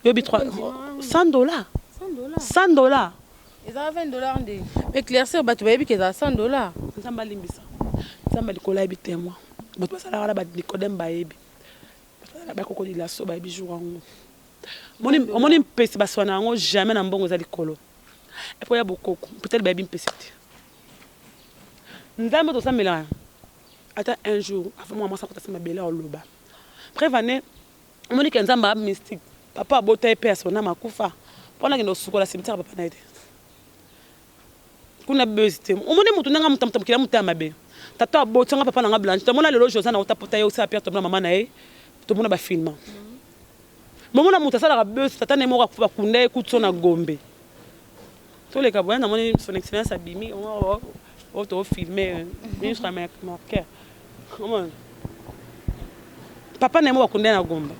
Yobi 100 dollars? 100 dollars? Ezalaka 20 dollars nde. Eclaircir batu bayebi ke ezala 100 dollars. Nzambe alimbisa. Nzambe likolo ayebi temoin. Bato basalaka na ba Nicodème bayebi. Bato bazalaka ba koko lilaso bayebi jour yango. Omoni omoni mpesi baswana yango jamais na mbongo eza likolo. Epo ya bokoko peut-être bayebi mpesi te. Nzambe tosambelaka ata un jour avant mwana mwasi akota se mabele oloba. Preuve en est Omoni ke nzambe a mystique papa abota ye pe ya son ame akufa pona akende kosukola cimetière ya papa na ye te kuna buzz te omoni mutu ndenge amuta mokili amuta mabe tata aboti nga papa na nga blanche tomona lelo Josiane auta pota ye osala pierre tomona mama na ye tomona ba filma bomona mutu asalaka buzz tata na ye moko akufa bakunda ye kutu na Gombe toleka boye namoni son excellence abimi oyo to filme ministre ya marquer omona papa na ye moko akunda na gomba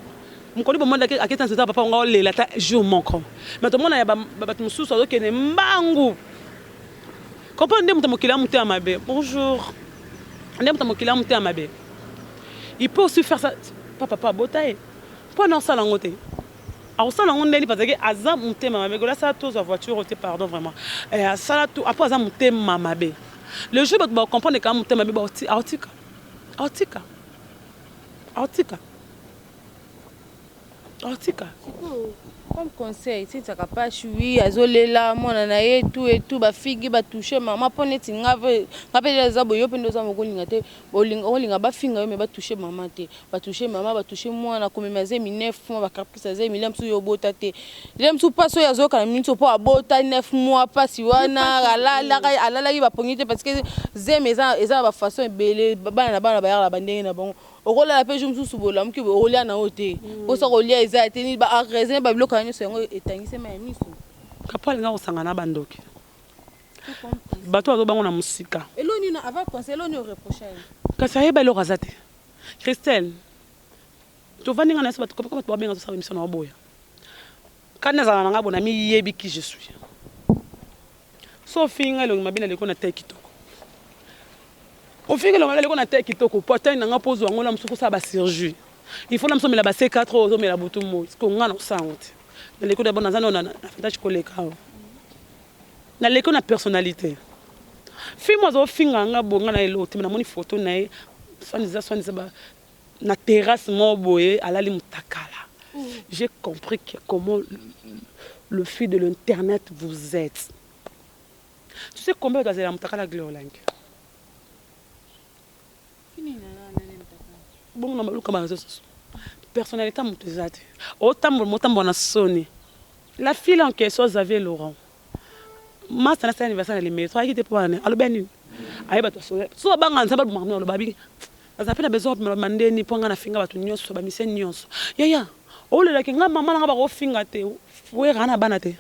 mokoli bomoni aketi na nzela papa ngo aolela ata jour moko mais tomona ya bato mosusu azokende mbangu comprendre nde moto ya mokili ya motema mabe bonjour nde moto ya mokili ya motema mabe il peut aussi faire ça pa papa abota ye mpo na osala yango te Akosala yango ndeni parce que aza mutema mabe gola asala tozwa voiture oyo te pardon vraiment eh, asala tout apo aza mutema mabe le jour bato ba comprendre ka mutema mabe aotika aotika aotika aotika sikoyo comme conseil tinsaka pashi wi azolela mwana na ye tout et tout bafingi batouche mama mpo neti nga mpe eza boye yo mpe nde oza mokolinga te olinga bafinga yo me batouche mama te Ba touche maman ba touche mwana komema zemi 9 mois ba caprice ya zemi le mosusu yo obota te le mosusu pasi oyo azoyoka na minute po abota 9 mois pasi wana alalaka alalaki bapongi te parce que zemi eza eza na ba façon ebele bana na bana bayaka na bandenge na bango okolala pe jour mosusu bolamuki boye okolia na yo te posa kolia eza te nini ba raisonne ba biloko ya nyonso yango etangisi mayi ya miso. Kapo alinga kosangana na bandoki bato bazo bango na mosika. Eloko nini avant conseil eloko nini o reprocha ye? Kasi ayeba eloko aza te. Christelle tovandi nga na biso bato bato babenga tosala emission na oboya kani nazala na nga bo na miyebi qui je suis so ofingi nga elongi mabe na leko na te kitoko ofingi elongi mabe na leko na te kitoko po atani na nga mpo ozwa yango na mosusu kosala ba chirurgie il faut na mosusu omela ba C4 oyo ozomela butu moi siko nga na kosala yango te na leko d'abord naza nano na avantage koleka awa Na leki yo na personnalite. Fille moko azo finga nga boye nga na eloko te mais namoni photo na ye soit disant soit disant ba na terrasse moko boye alali mutakala. J'ai compris que comment le fille de l'internet vous êtes. Tu sais combien bato bazela mutakala Gloria Olangi? Bongo na baluka ba réseaux sociaux. Personnalité ya moto eza te. Otambola motambola na soni. La fille en question Xavier Laurent. Masta na sala anniversaire na limete. Toyaki te mpo wana alobi nini? Aye bato basolo. So banga nzambe abomaka bino aloba bi. Naza pe na besoin ya mandeni mpo nga na finga bato nyonso ba mise nyonso. Yaya. Olelaki nga mama na nga bakofinga te. Wera na bana te.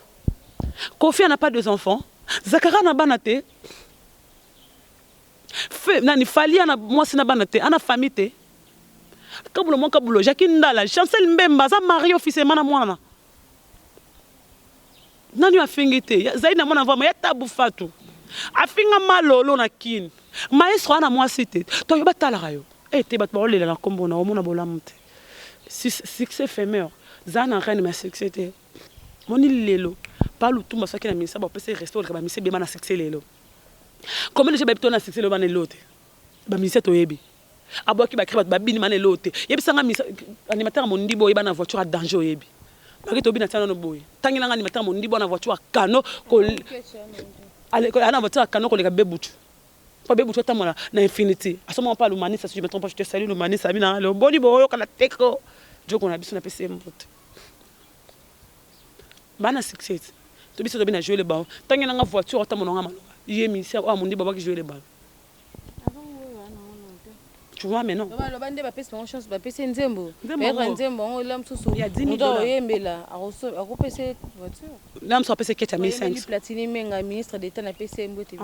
Koffi n'a pas deux enfants. Zakara na bana te. Fe, nani Fally ana mwasi na bana te, ana famille te. Kabulo mwa kabulo, Jackie Ndala, Chancel Mbemba aza marié officiellement na mwana. Nani afingi te? Zaidi na mwana vraiment ya tabu fatu. Afinga malolo na kin. Maestro ana mwasi te. To yo batalaka yo. Eh te bato baolela na kombo na omona bolamu te. Succès éphémère. Za na reine mais succès te. Moni lelo. Pa lutumba soki na ministère ba pesa respect oleka ba ministère bema na succès lelo. Combien de gens bayebi to na succès lelo bana lelo te. Ba ministère toyebi. Abwaki ba cri bato babini bana lelo te. Yebisa nga animateur mondibo oyeba na voiture ya danger oyebi. Baki tobi na tia nano boye. Tangela nga animateur mondibo na voiture ya kano ko ana voiture ya kano koleka bebutu. Po bebutu atambola na infinity. Asomaka pa Lumanisa si je me trompe pas, je te salue Lumanisa abina le boni boyoka na teko. Joko na biso na pesi mbote. Bana succès. To biso tobi na jouer le ballon. Tangela nga voiture atambola nga maloba. Ye ministère oyo mondibo abaki jouer le ballon. Tu vois maintenant. Baloba nde bapesi bango chance bapesi nzembo. Nzembo nzembo yango la mosusu moto akoyembela akopesa voiture. La mosusu apesi keti ya 1500. Platini Menga ministre d'État napesi ye mbote.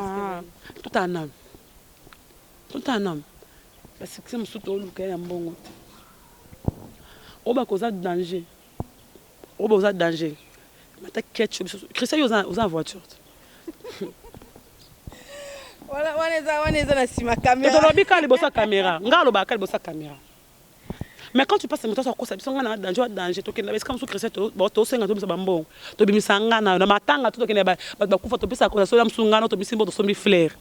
Totala nanu. Totala nanu. Ba succès mosusu toluka ya mbongo te. Oyo bakoza danger. Oyo boza danger. Mata ketchup biso. Christian yo oza na voiture. Wana eza na nsima caméra. Tolobi kaka liboso ya caméra. Nga alobaka kaka liboso ya caméra. Mais quand tu passes moto akosa biso nga na danger wa danger tokende esika mosusu Christian tosenga tobimisa bambongo. Tobimisa nga na na matanga to tokende bato bakufa topesa kosa sola mosusu nga na tobimisi mbo tosombi fleur.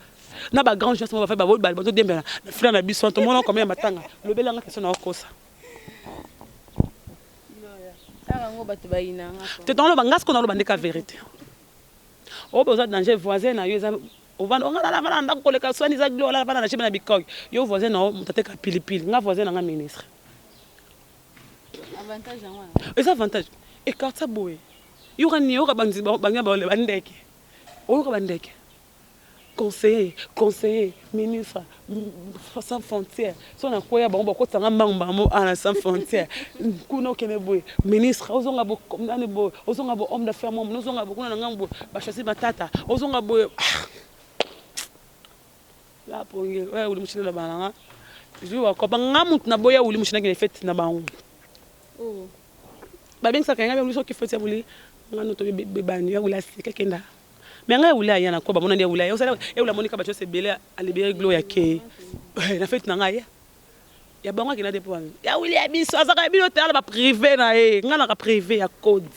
Na ba grand gens ba fa ba ba todembela na fleur na biso tomona combien ya matanga. Lobela nga question na okosa. Te toloba nga sikoyo naloba nde ka verite. Oyo boza danger voisin na yo eza ovanda nga na vanda ndako koleka swani eza glo ala vanda na chebe na bikoki yo voisin na yo moto ateka pilipili nga voisin na nga ministre. Avantage yango wana. Eza avantage. Écarte boye. Yoka ni yoka banzi bangi ba bandeke. Oyoka bandeke. Conseiller, conseiller, ministre, sans frontière. So na koya bango bakotisa nga mbangu bango ana sans frontière. Kuna okende boye, ministre, ozonga bo nani boye, ozonga bo homme d'affaires moi, ozonga bo kuna na ngambo ba chasser matata, ozonga boye. La pongi, ouais uli mushina na bana nga. Jour wa kopa nga mutu na boya uli mushina kine fête na bango. Oh. Ba bengisaka nga be soki fête ya buli nga no to be bani ya ula sika kenda. Mais nga ewuli aya na koba mona nde ewuli aya osala ewuli amoni ka bato nyonso ebele alibere gloria ke na fete na ngai ya bango akenda te mpo ya wili ya biso azaka ya bino te ala ba privé na ye nga naka privé ya code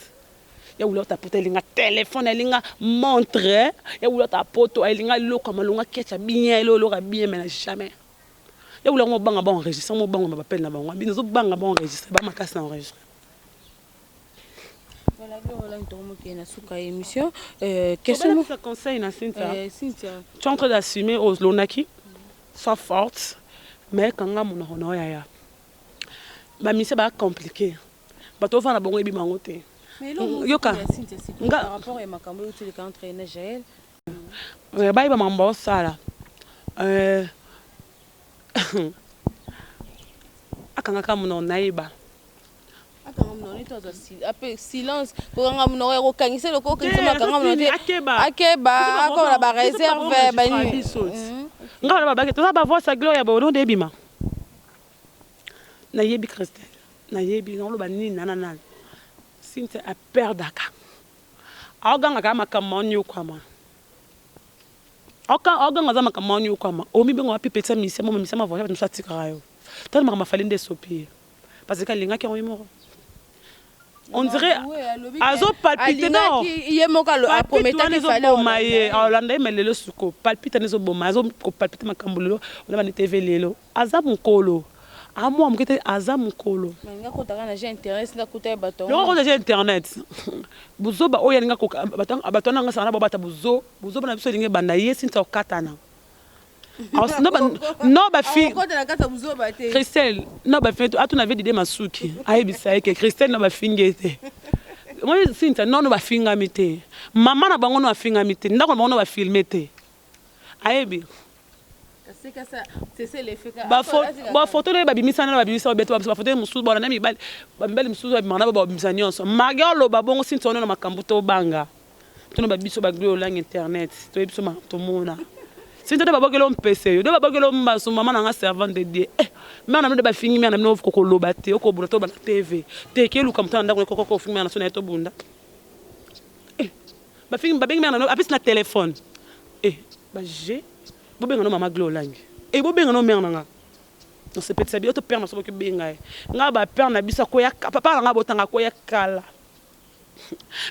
ya wuli ota poto elinga telefone elinga montre ya wuli ota poto elinga eloko ya malonga ketcha bien elo eloko ya bien mais na jamais ya wuli yango obanga ba enregistre yango obanga ba bapele na bango bino ozobanga ba enregistre ba makasi na enregistre. Voilà, voilà, na suka émission. Question conseil na Cynthia. Cynthia. Tu es en train d'assumer olonaki. Sois forte, mais kanga monoko na yo yaya. Ba mission ba compliqué. Bato ofana bongo ebi bango te. Yoka. Nga par rapport à makambo oyo tuleka entre na Jaël. Bayeba makambo osala. Akangaka monoko nayeba. Akanga monoko neti azwa ape silence kokanga monoko ya kokangisa eloko okangisa makanga monoko te akeba akeba akoma na ba réserve bani nga wana babaki toza ba voix ya gloria bono nde ebima nayebi Christelle nayebi naoloba nini nana nani Cynthia aperdaka aogangaka makambo anyokwama aoganga aza makambo anyokwama omibenga wapi petisa misia mo misia ma voyage bato mosusu atikaka yo tala makambo afali nde esopi ye parce que alingaki yango ye moko on dirait azopalpite non ye moko aprometaki ezoboma ye alanda ye ma lelo suko palpite wana ezoboma azokopalpite makambo lelo ona bandi tv lelo aza mokolo amwa moke te aza mokolo loko kota je internet buzoba oyo alinga bato wana ngasaka na babata buzo buzoba na biso elingi ebanda ye sinta okatana no bafi Christelle no bafi atuna vie Dide Masuki ayebisa ye ke Christelle no bafingi ye te moi Cynthia nono bafingami te mama na bango no afingami te ndako na bango no bafilme te ayebi. Bafoto naye babimisa nano babimisa obeto babiso bafoto mosusu bona na mibali bamibali mosusu babimaka na babimisa nyonso mage oloba bongo sinti wana na makambo tobanga tona babiso bagli olangi internet toyebi biso makambo tomona sinti nde babokeli ompese yo nde babokeli ombasu mama na nga servante de Dieu eh mère na bino nde bafingi mère na bino kokoloba te okobunda to bana TV te keluka moto na ndako ekokoko ofingi mère na so na ye tobunda eh bafingi babengi mère na bino apesi na telefone eh ba je Bobenga no mama Glo Olangi. Et bobenga no mère na nga. Nasepelisa bino to père na biso boki benga ye. Nga ba père na biso akoya papa na nga botanga akoya kala.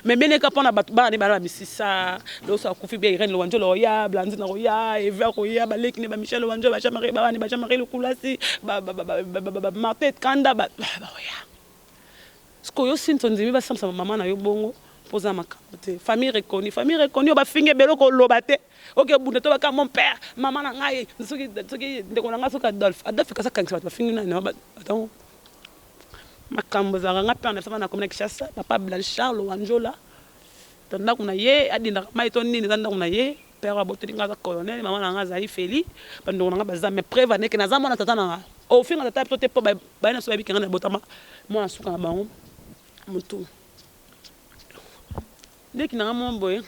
Mais bien eka pona bato bana ne bana ba misisa loso akufi bien Irène Lowanjolo oya Blandine akoya Eva akoya baleki ne ba Michel Lowanjolo ba Jean-Marie ba ba Jean-Marie Lukulasi ba ba ba ba Martin Kanda ba baoya. Sikoyo yo Cynthia ondimi basambisa ba maman na yo bongo po oza na makambu te famille reconnue famille reconnue oyo bafingi ebele okoloba te oke bunda to baka mon père maman na ngai soki soki ndeko na ngai soki Adolphe Adolphe kasi akangisa bato bafingi nani bato makambo ezalaka nga père na biso bana komi na Kinshasa papa Blanchard Lowanjola to ndako na ye adindaka mai to nini eza ndako na ye père aboteli nga aza colonel maman na nga azali Feli bandeko na nga baza mais preuve aneke naza mwana tata na nga ofinga tata biso te po Baye na biso bayebi ke nga na botama mwana suka na bango mutu leki na nga moko boye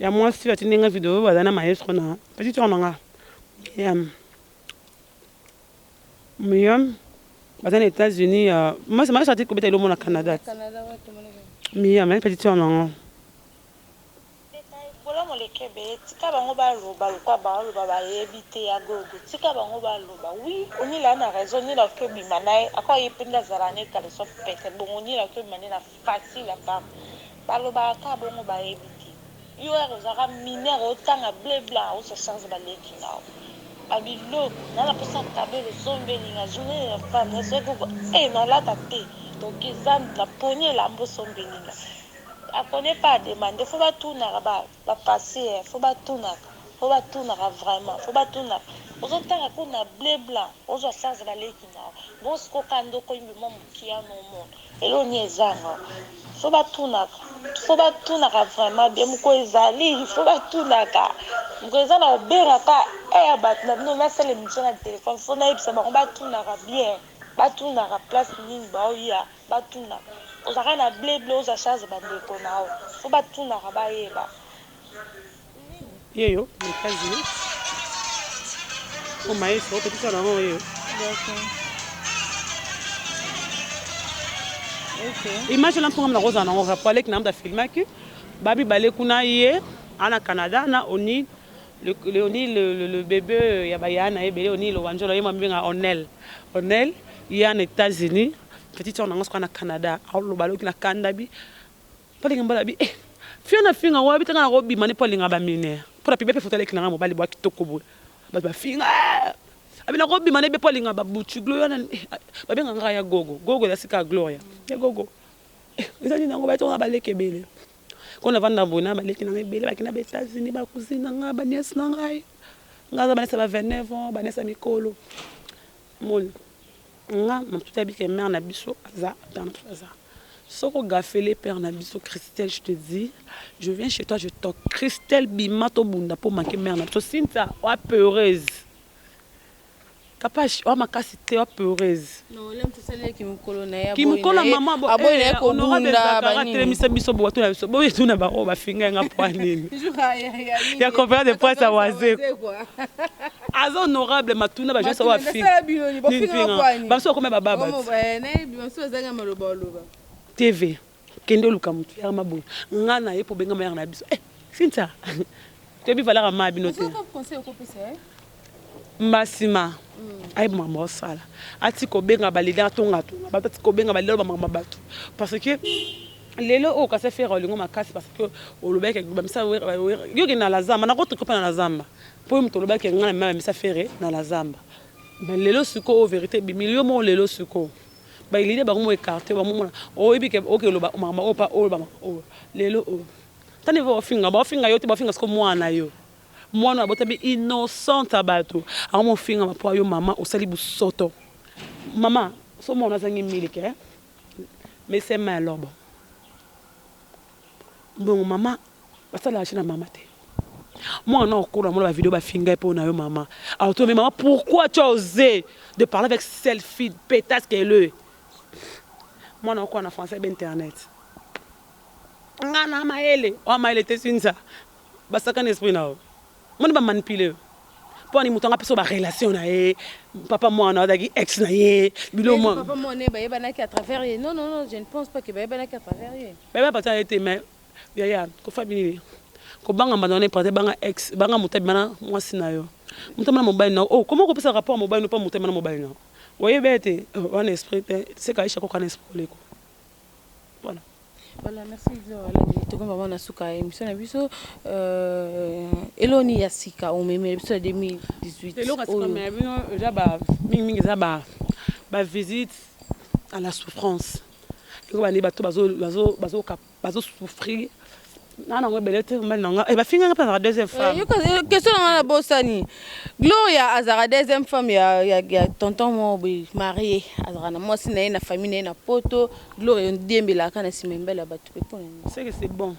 ya mwasi atindi nga video baza na maestro na petite soeur na nga ya Miriam baza na Etats-Unis maestro atiki kobeta elongo na Canada Miriam petite soeur na nga. Bolamu eleki ebele tika bango baloba lokola baoloba bayebi te ya gogo tika bango baloba oui onila aza na raison onila oki obima naye ako ye pe nde azala ne caleçon pete bongo onila oki obima nde na facile ya pamba balobaka kaka bongo bayebi te yo heure ozalaka mineur otanga bleu blanc osa charge ba leki nao ba biloko na na posa cabelo osombeli nga journee de la femme na soki eh na olata te donc eza na poni elamba osombeli nga A connait pas a demande faut ba tunaka ba ba passe eh faut ba tunaka faut ba tunaka vraiment faut ba tunaka ozo tanga kuna bleu blanc ozwa charge ba leki na yo bongo sikoyo kanda okomi mwa mukie wana omona eloko nini ezanga yo faut ba tunaka faut ba tunaka vraiment bien mokolo ezali faut ba tunaka mokolo eza na kobenga ka heure batu na bino nasala emission na telephone faut nayebisa bango ba tunaka bien ba tunaka place nini baoya Batuna ozalaka na ble ble ozwa charge ba ndeko na yo faut batunaka bayeba. Yeyo na Etats Unis o maestro petit soeur na ngo yeyo. D'accord. Okay. Image na mponga na kozala nango kaka aleki na mutu afilmaki ba mibale kuna ye ana Canada na Oni le, le, Oni le, le, le bebe ya ba yaya na ye ebele Oni Lowanjola ye mwa mibenga Onel Onel ye ana Etats-Unis Petite soeur na nga sikoyo na Canada aoloba aloki na kanda bi po alinga mobali abi eh fille na finga ngo abi te nga nako bima ne po alinga ba mineur po na publie pe photo ya leki na nga mobali boa kitoko boye batu ba finga eh abi nako bima ne be po alinga ba butu gloria na eh ba benga nga ya gogo gogo eza sika gloria ya gogo eh eza nini yango ba tonga ba leki ebele ko na vanda boye na ba leki na nga ebele ba kenda ba Etats-Unis ba cousine na nga ba nièce na ngai nga aza ba nièce ya ba 29 ans ba nièce ya mikolo moni Nga mutu te ayebi ke mère na biso aza père na biso aza soki o gaffele père na biso Christelle je te dis je viens chez toi je toque Christelle bima to bunda po manque mère na biso Cynthia oa peureuse Kapash oa makasi te oa peureuse kimukolo maman bo eh, honorable Zakara atelemisa biso bo tuna biso boye tuna ba oyo bafinga nga poa nini ya conférence de presse ya Wazekwa Aza honorable matuna ba journaliste oyo afinga. Ba misusu bakoma ba baba. TV kende oluka mutu yaka maboye nga na ye po benga mère na biso eh Cynthia toyebi valeur ya ma bino te mbasima ayeba makambo osala atika kobenga ba leader atonga tonga bato atika kobenga ba leader ba makambo bato parce que lelo oyo kasi affaire olingo makasi parce que olobaki bamisa yo kende na la zamba nakotriko mpe na la zamba Po yo mutu olobaki ke nga na mema bamisa ferre na la zamba mais lelo sikoyo oyo verite ebimi yo moko lelo sikoyo ba leader bango moko ecarte bango mona oyebi ke oke loba makambo oyo pa oyo ba oyo lelo oyo tani ba ofinga ba ofinga yo te ba ofinga sikoyo mwana yo mwana abotami innocente ya bato ango mofinga ma po yo mama osali busoto mama so mwana azangi miliki eh mese ma ya lobo bongo mama basalaka na mama te. Mwana okola mona ba video ba finga ye pona yo mama. Alors toi mais maman pourquoi tu as osé de parler avec cette fille pétasse qu'elle est? Mwana okola na français ba internet. Nga na mayele, oa mayele te sinza. Basaka na esprit na yo. Moni ba manipuler yo. Mpo ani moto anga apesa ba relation na ye papa mwana azalaki ex na ye bilo mwana. Papa mwana bayebanaki à travers ye. Non non non, je ne pense pas que bayebanaki à travers ye. Bayeba pata ye te mais Yaya kofa nini kobanga mbanda wana eprate banga ex banga moto abima na mwasi na yo moto abima na mobali na yo oh comment okopesa rapport ya mobali no mpa moto abima na mobali na yo oyebi ye te oh, wana esprit te seka Aisha koka na esprit oleko voilà. Voilà, merci Gloria Olangi. Tokomi vraiment na suka ya émission na biso. Euh, eloni ya sika omemela biso ya 2018. Eloko ya sika omemela bino eza ba mingi mingi eza ba ba visite à la souffrance. Eloko bande bato bazo bazo bazo bazo souffrir na nango ebele te mobali na nga eh, bafinga nga mpe azalaka deuxième eh, femme eh, question na nga na bosani gloria azalaka deuxième femme ya, ya, ya tonton moko boye marie azalaka na mwasi na ye na famille na ye na poto gloria odiembelaka na nsima mibali ya bato mpe mpo na nini c'est que c'est bon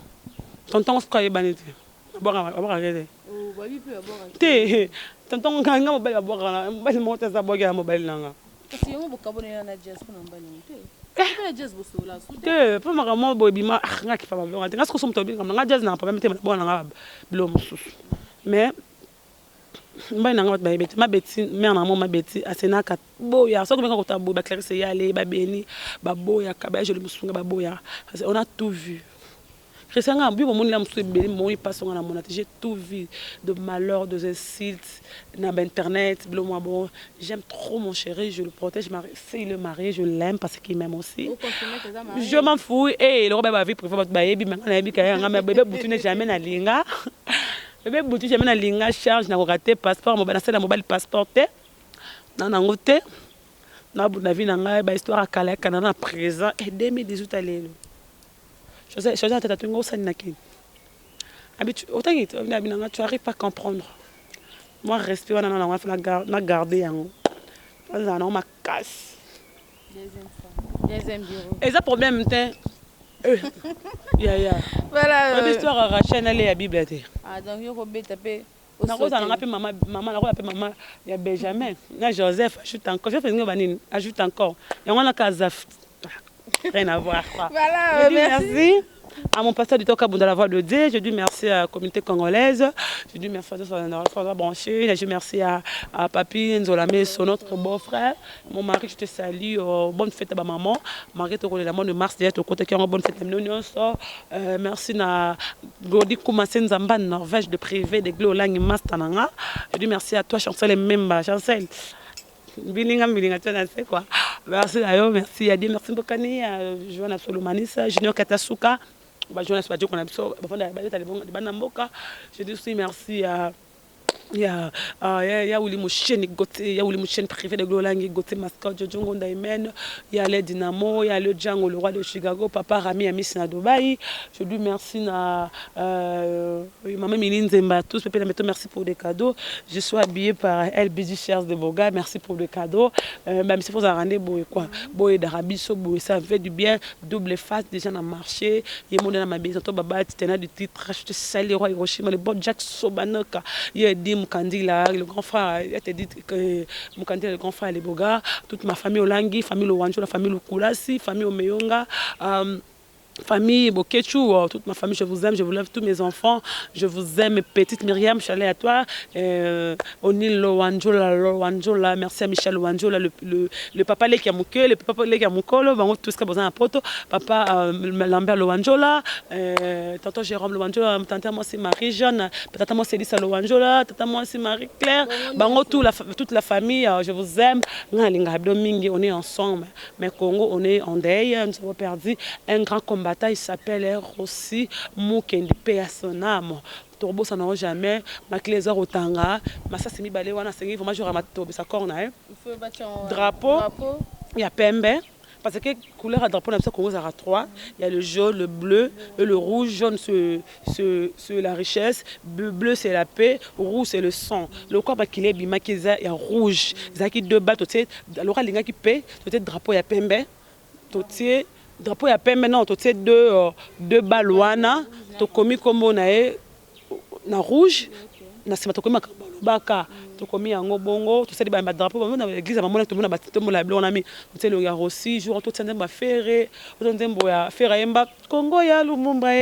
tonton soki ayebani te abwakaka te oh, te tonton nga mobali babwakaka mobali moko te aza abwakela mobali na nga Kasi yango bokabonela na jazz pona mobali yango te. Pe na jazz bosolola su te. Te po makambo moko boye ebima ah nga kipa ba biloko te nga sikoyo moto abengaka nga jazz na problème te na bwana nga biloko mosusu mais mobali na nga bato bayebi te mabeti mère na ngo mabeti asenaka boya soki obenga kota boye ba Clarisse Yale ba Beni baboyaka ba Jolie Musunga baboya on a tout vu Christian nga bino bomoni la mosusu ebele bomoni pasi nga na mona te j'ai tout vu de malheur des insultes na ba internet bilo mwa bon j'aime trop mon chéri je le protège mari s'il est marié je l'aime parce qu'il m'aime aussi je m'en fous eh eloko ba ba vie privée bato bayebi mais nga nayebi kaya nga mais bebe butu ne jamais na linga bebe butu jamais na linga charge nakoka te passeport mobali nasala mobali passeport te na nango te na na vie na ngai ba histoire ya kala ya kana na présent et 2018 ya lelo Jose Jose atata tunga osali na kin abi otangi abi nanga tu arrives pas comprendre moi respect wana na nango na na garder yango nazala nango makasi eza problème te eh, yaya voilà euh, histoire ya Rachel na ya Bible te ah donc yo kobeta pe nakozala nanga mpe mama mama nakola mpe mama ya Benjamin na Joseph ajoute encore Joseph elingi banini ajoute encore yango wana ka rien à voir quoi. Voilà, je dis merci. merci à mon pasteur du Toka Bunda, la voix de Dieu. Je dis merci à la communauté congolaise. Je dis merci à tous les branchés. Je dis merci à, à Papi Nzola Meso, notre beau-frère. Mon mari, je te salue. Oh, bonne fête à ma maman. Marie, tu la mois de mars, déjà, tu côté qui bonne fête à nous. Euh, merci à Godi Koumase Nzamba, Norvège, de privé, de Glolang Mastananga. Je dis merci à toi, Chancel Memba. Chancel. Mbilinga mbilinga tu na se quoi. Merci na yo, merci ya Dieu, merci Mbokani, ya Joana Solomanisa, Junior Katasuka, ba Jonas ba Joko na biso, ba fanda ba beta bana mboka. Je dis aussi merci à ya uh, ya, ya Willy Musheni Gauthier, ya Willy Musheni privé de Glolangi Gauthier Mascot, Jojo Ngonda Amen, ya le Dynamo, ya le Django le roi de Chicago, papa Rami Amis na Dubaï. Je dis merci na euh, maman Mili Nzemba tous, Pépé Nameto, merci pour des cadeaux. Je suis habillée par LBG Chers de Boga, merci pour le cadeau. Euh, même si vous avez boye quoi, boye d'Arabie, boye, ça me fait du bien. Double face déjà dans le marché. Il y a mon ma maison, baba, tenant du titre, je te salue, roi Hiroshima, le bon Jack Sobanoka. Il y a dit Mukandila, le grand frère, il a dit que Mukandila, le grand frère, les Boga, toute ma famille Olangi, famille Lowanjo, la famille Lukulasi, famille Omeyonga. Euh, Famille Boketshu, oh, toute ma famille, je vous aime, je vous lève tous mes enfants, je vous aime, petite Myriam, chalet à toi, euh, Onil Lowanjola, Lowanjola, merci à Michel Lowanjola, le, le, le papa Leki Amuke, le papa Leki Amukolo, bango tout ce besoin à poto, papa euh, Lambert Lowanjola, euh, tonton Jérôme Lowanjola, tante moi c'est Marie-Jeanne, tata moi c'est Lisa Lowanjola, tata moi c'est Marie-Claire, bango tout la, toute la famille, euh, je vous aime, mingi, on est ensemble. Mais Congo, on est en deuil, nous avons perdu un grand combattant, il s'appelle Rossi Mukendi, paix à son âme. tokobosana yango jamais makila eza kotanga masasi mibale wana asengi vraiment jour ya matobisa corps na ye drapeau ya pembe parce que couleur ya drapeau na biso Congo ezalaka 3 il y a le jaune le bleu et le rouge jaune c'est la richesse bleu c'est la paix rouge c'est le sang lokola makila ebimaki eza ya rouge ezalaki deux balles totie lokola alingaki paix totie drapeau ya pembe totie drapeau ya pembe non totie deux, euh, deux balles wana tokomi kombo na ye. Na rouge na nsima tokomi makambo alobaka, tokomi yango bongo, tosali badrapeau bango na église. Bamona, tomona, tomona biloko na mi totia elongi ya Rossy. Jour totia nzembo ya Ferre, oto nzembo ya Ferre ayemba Kongo ya Lumumba ye.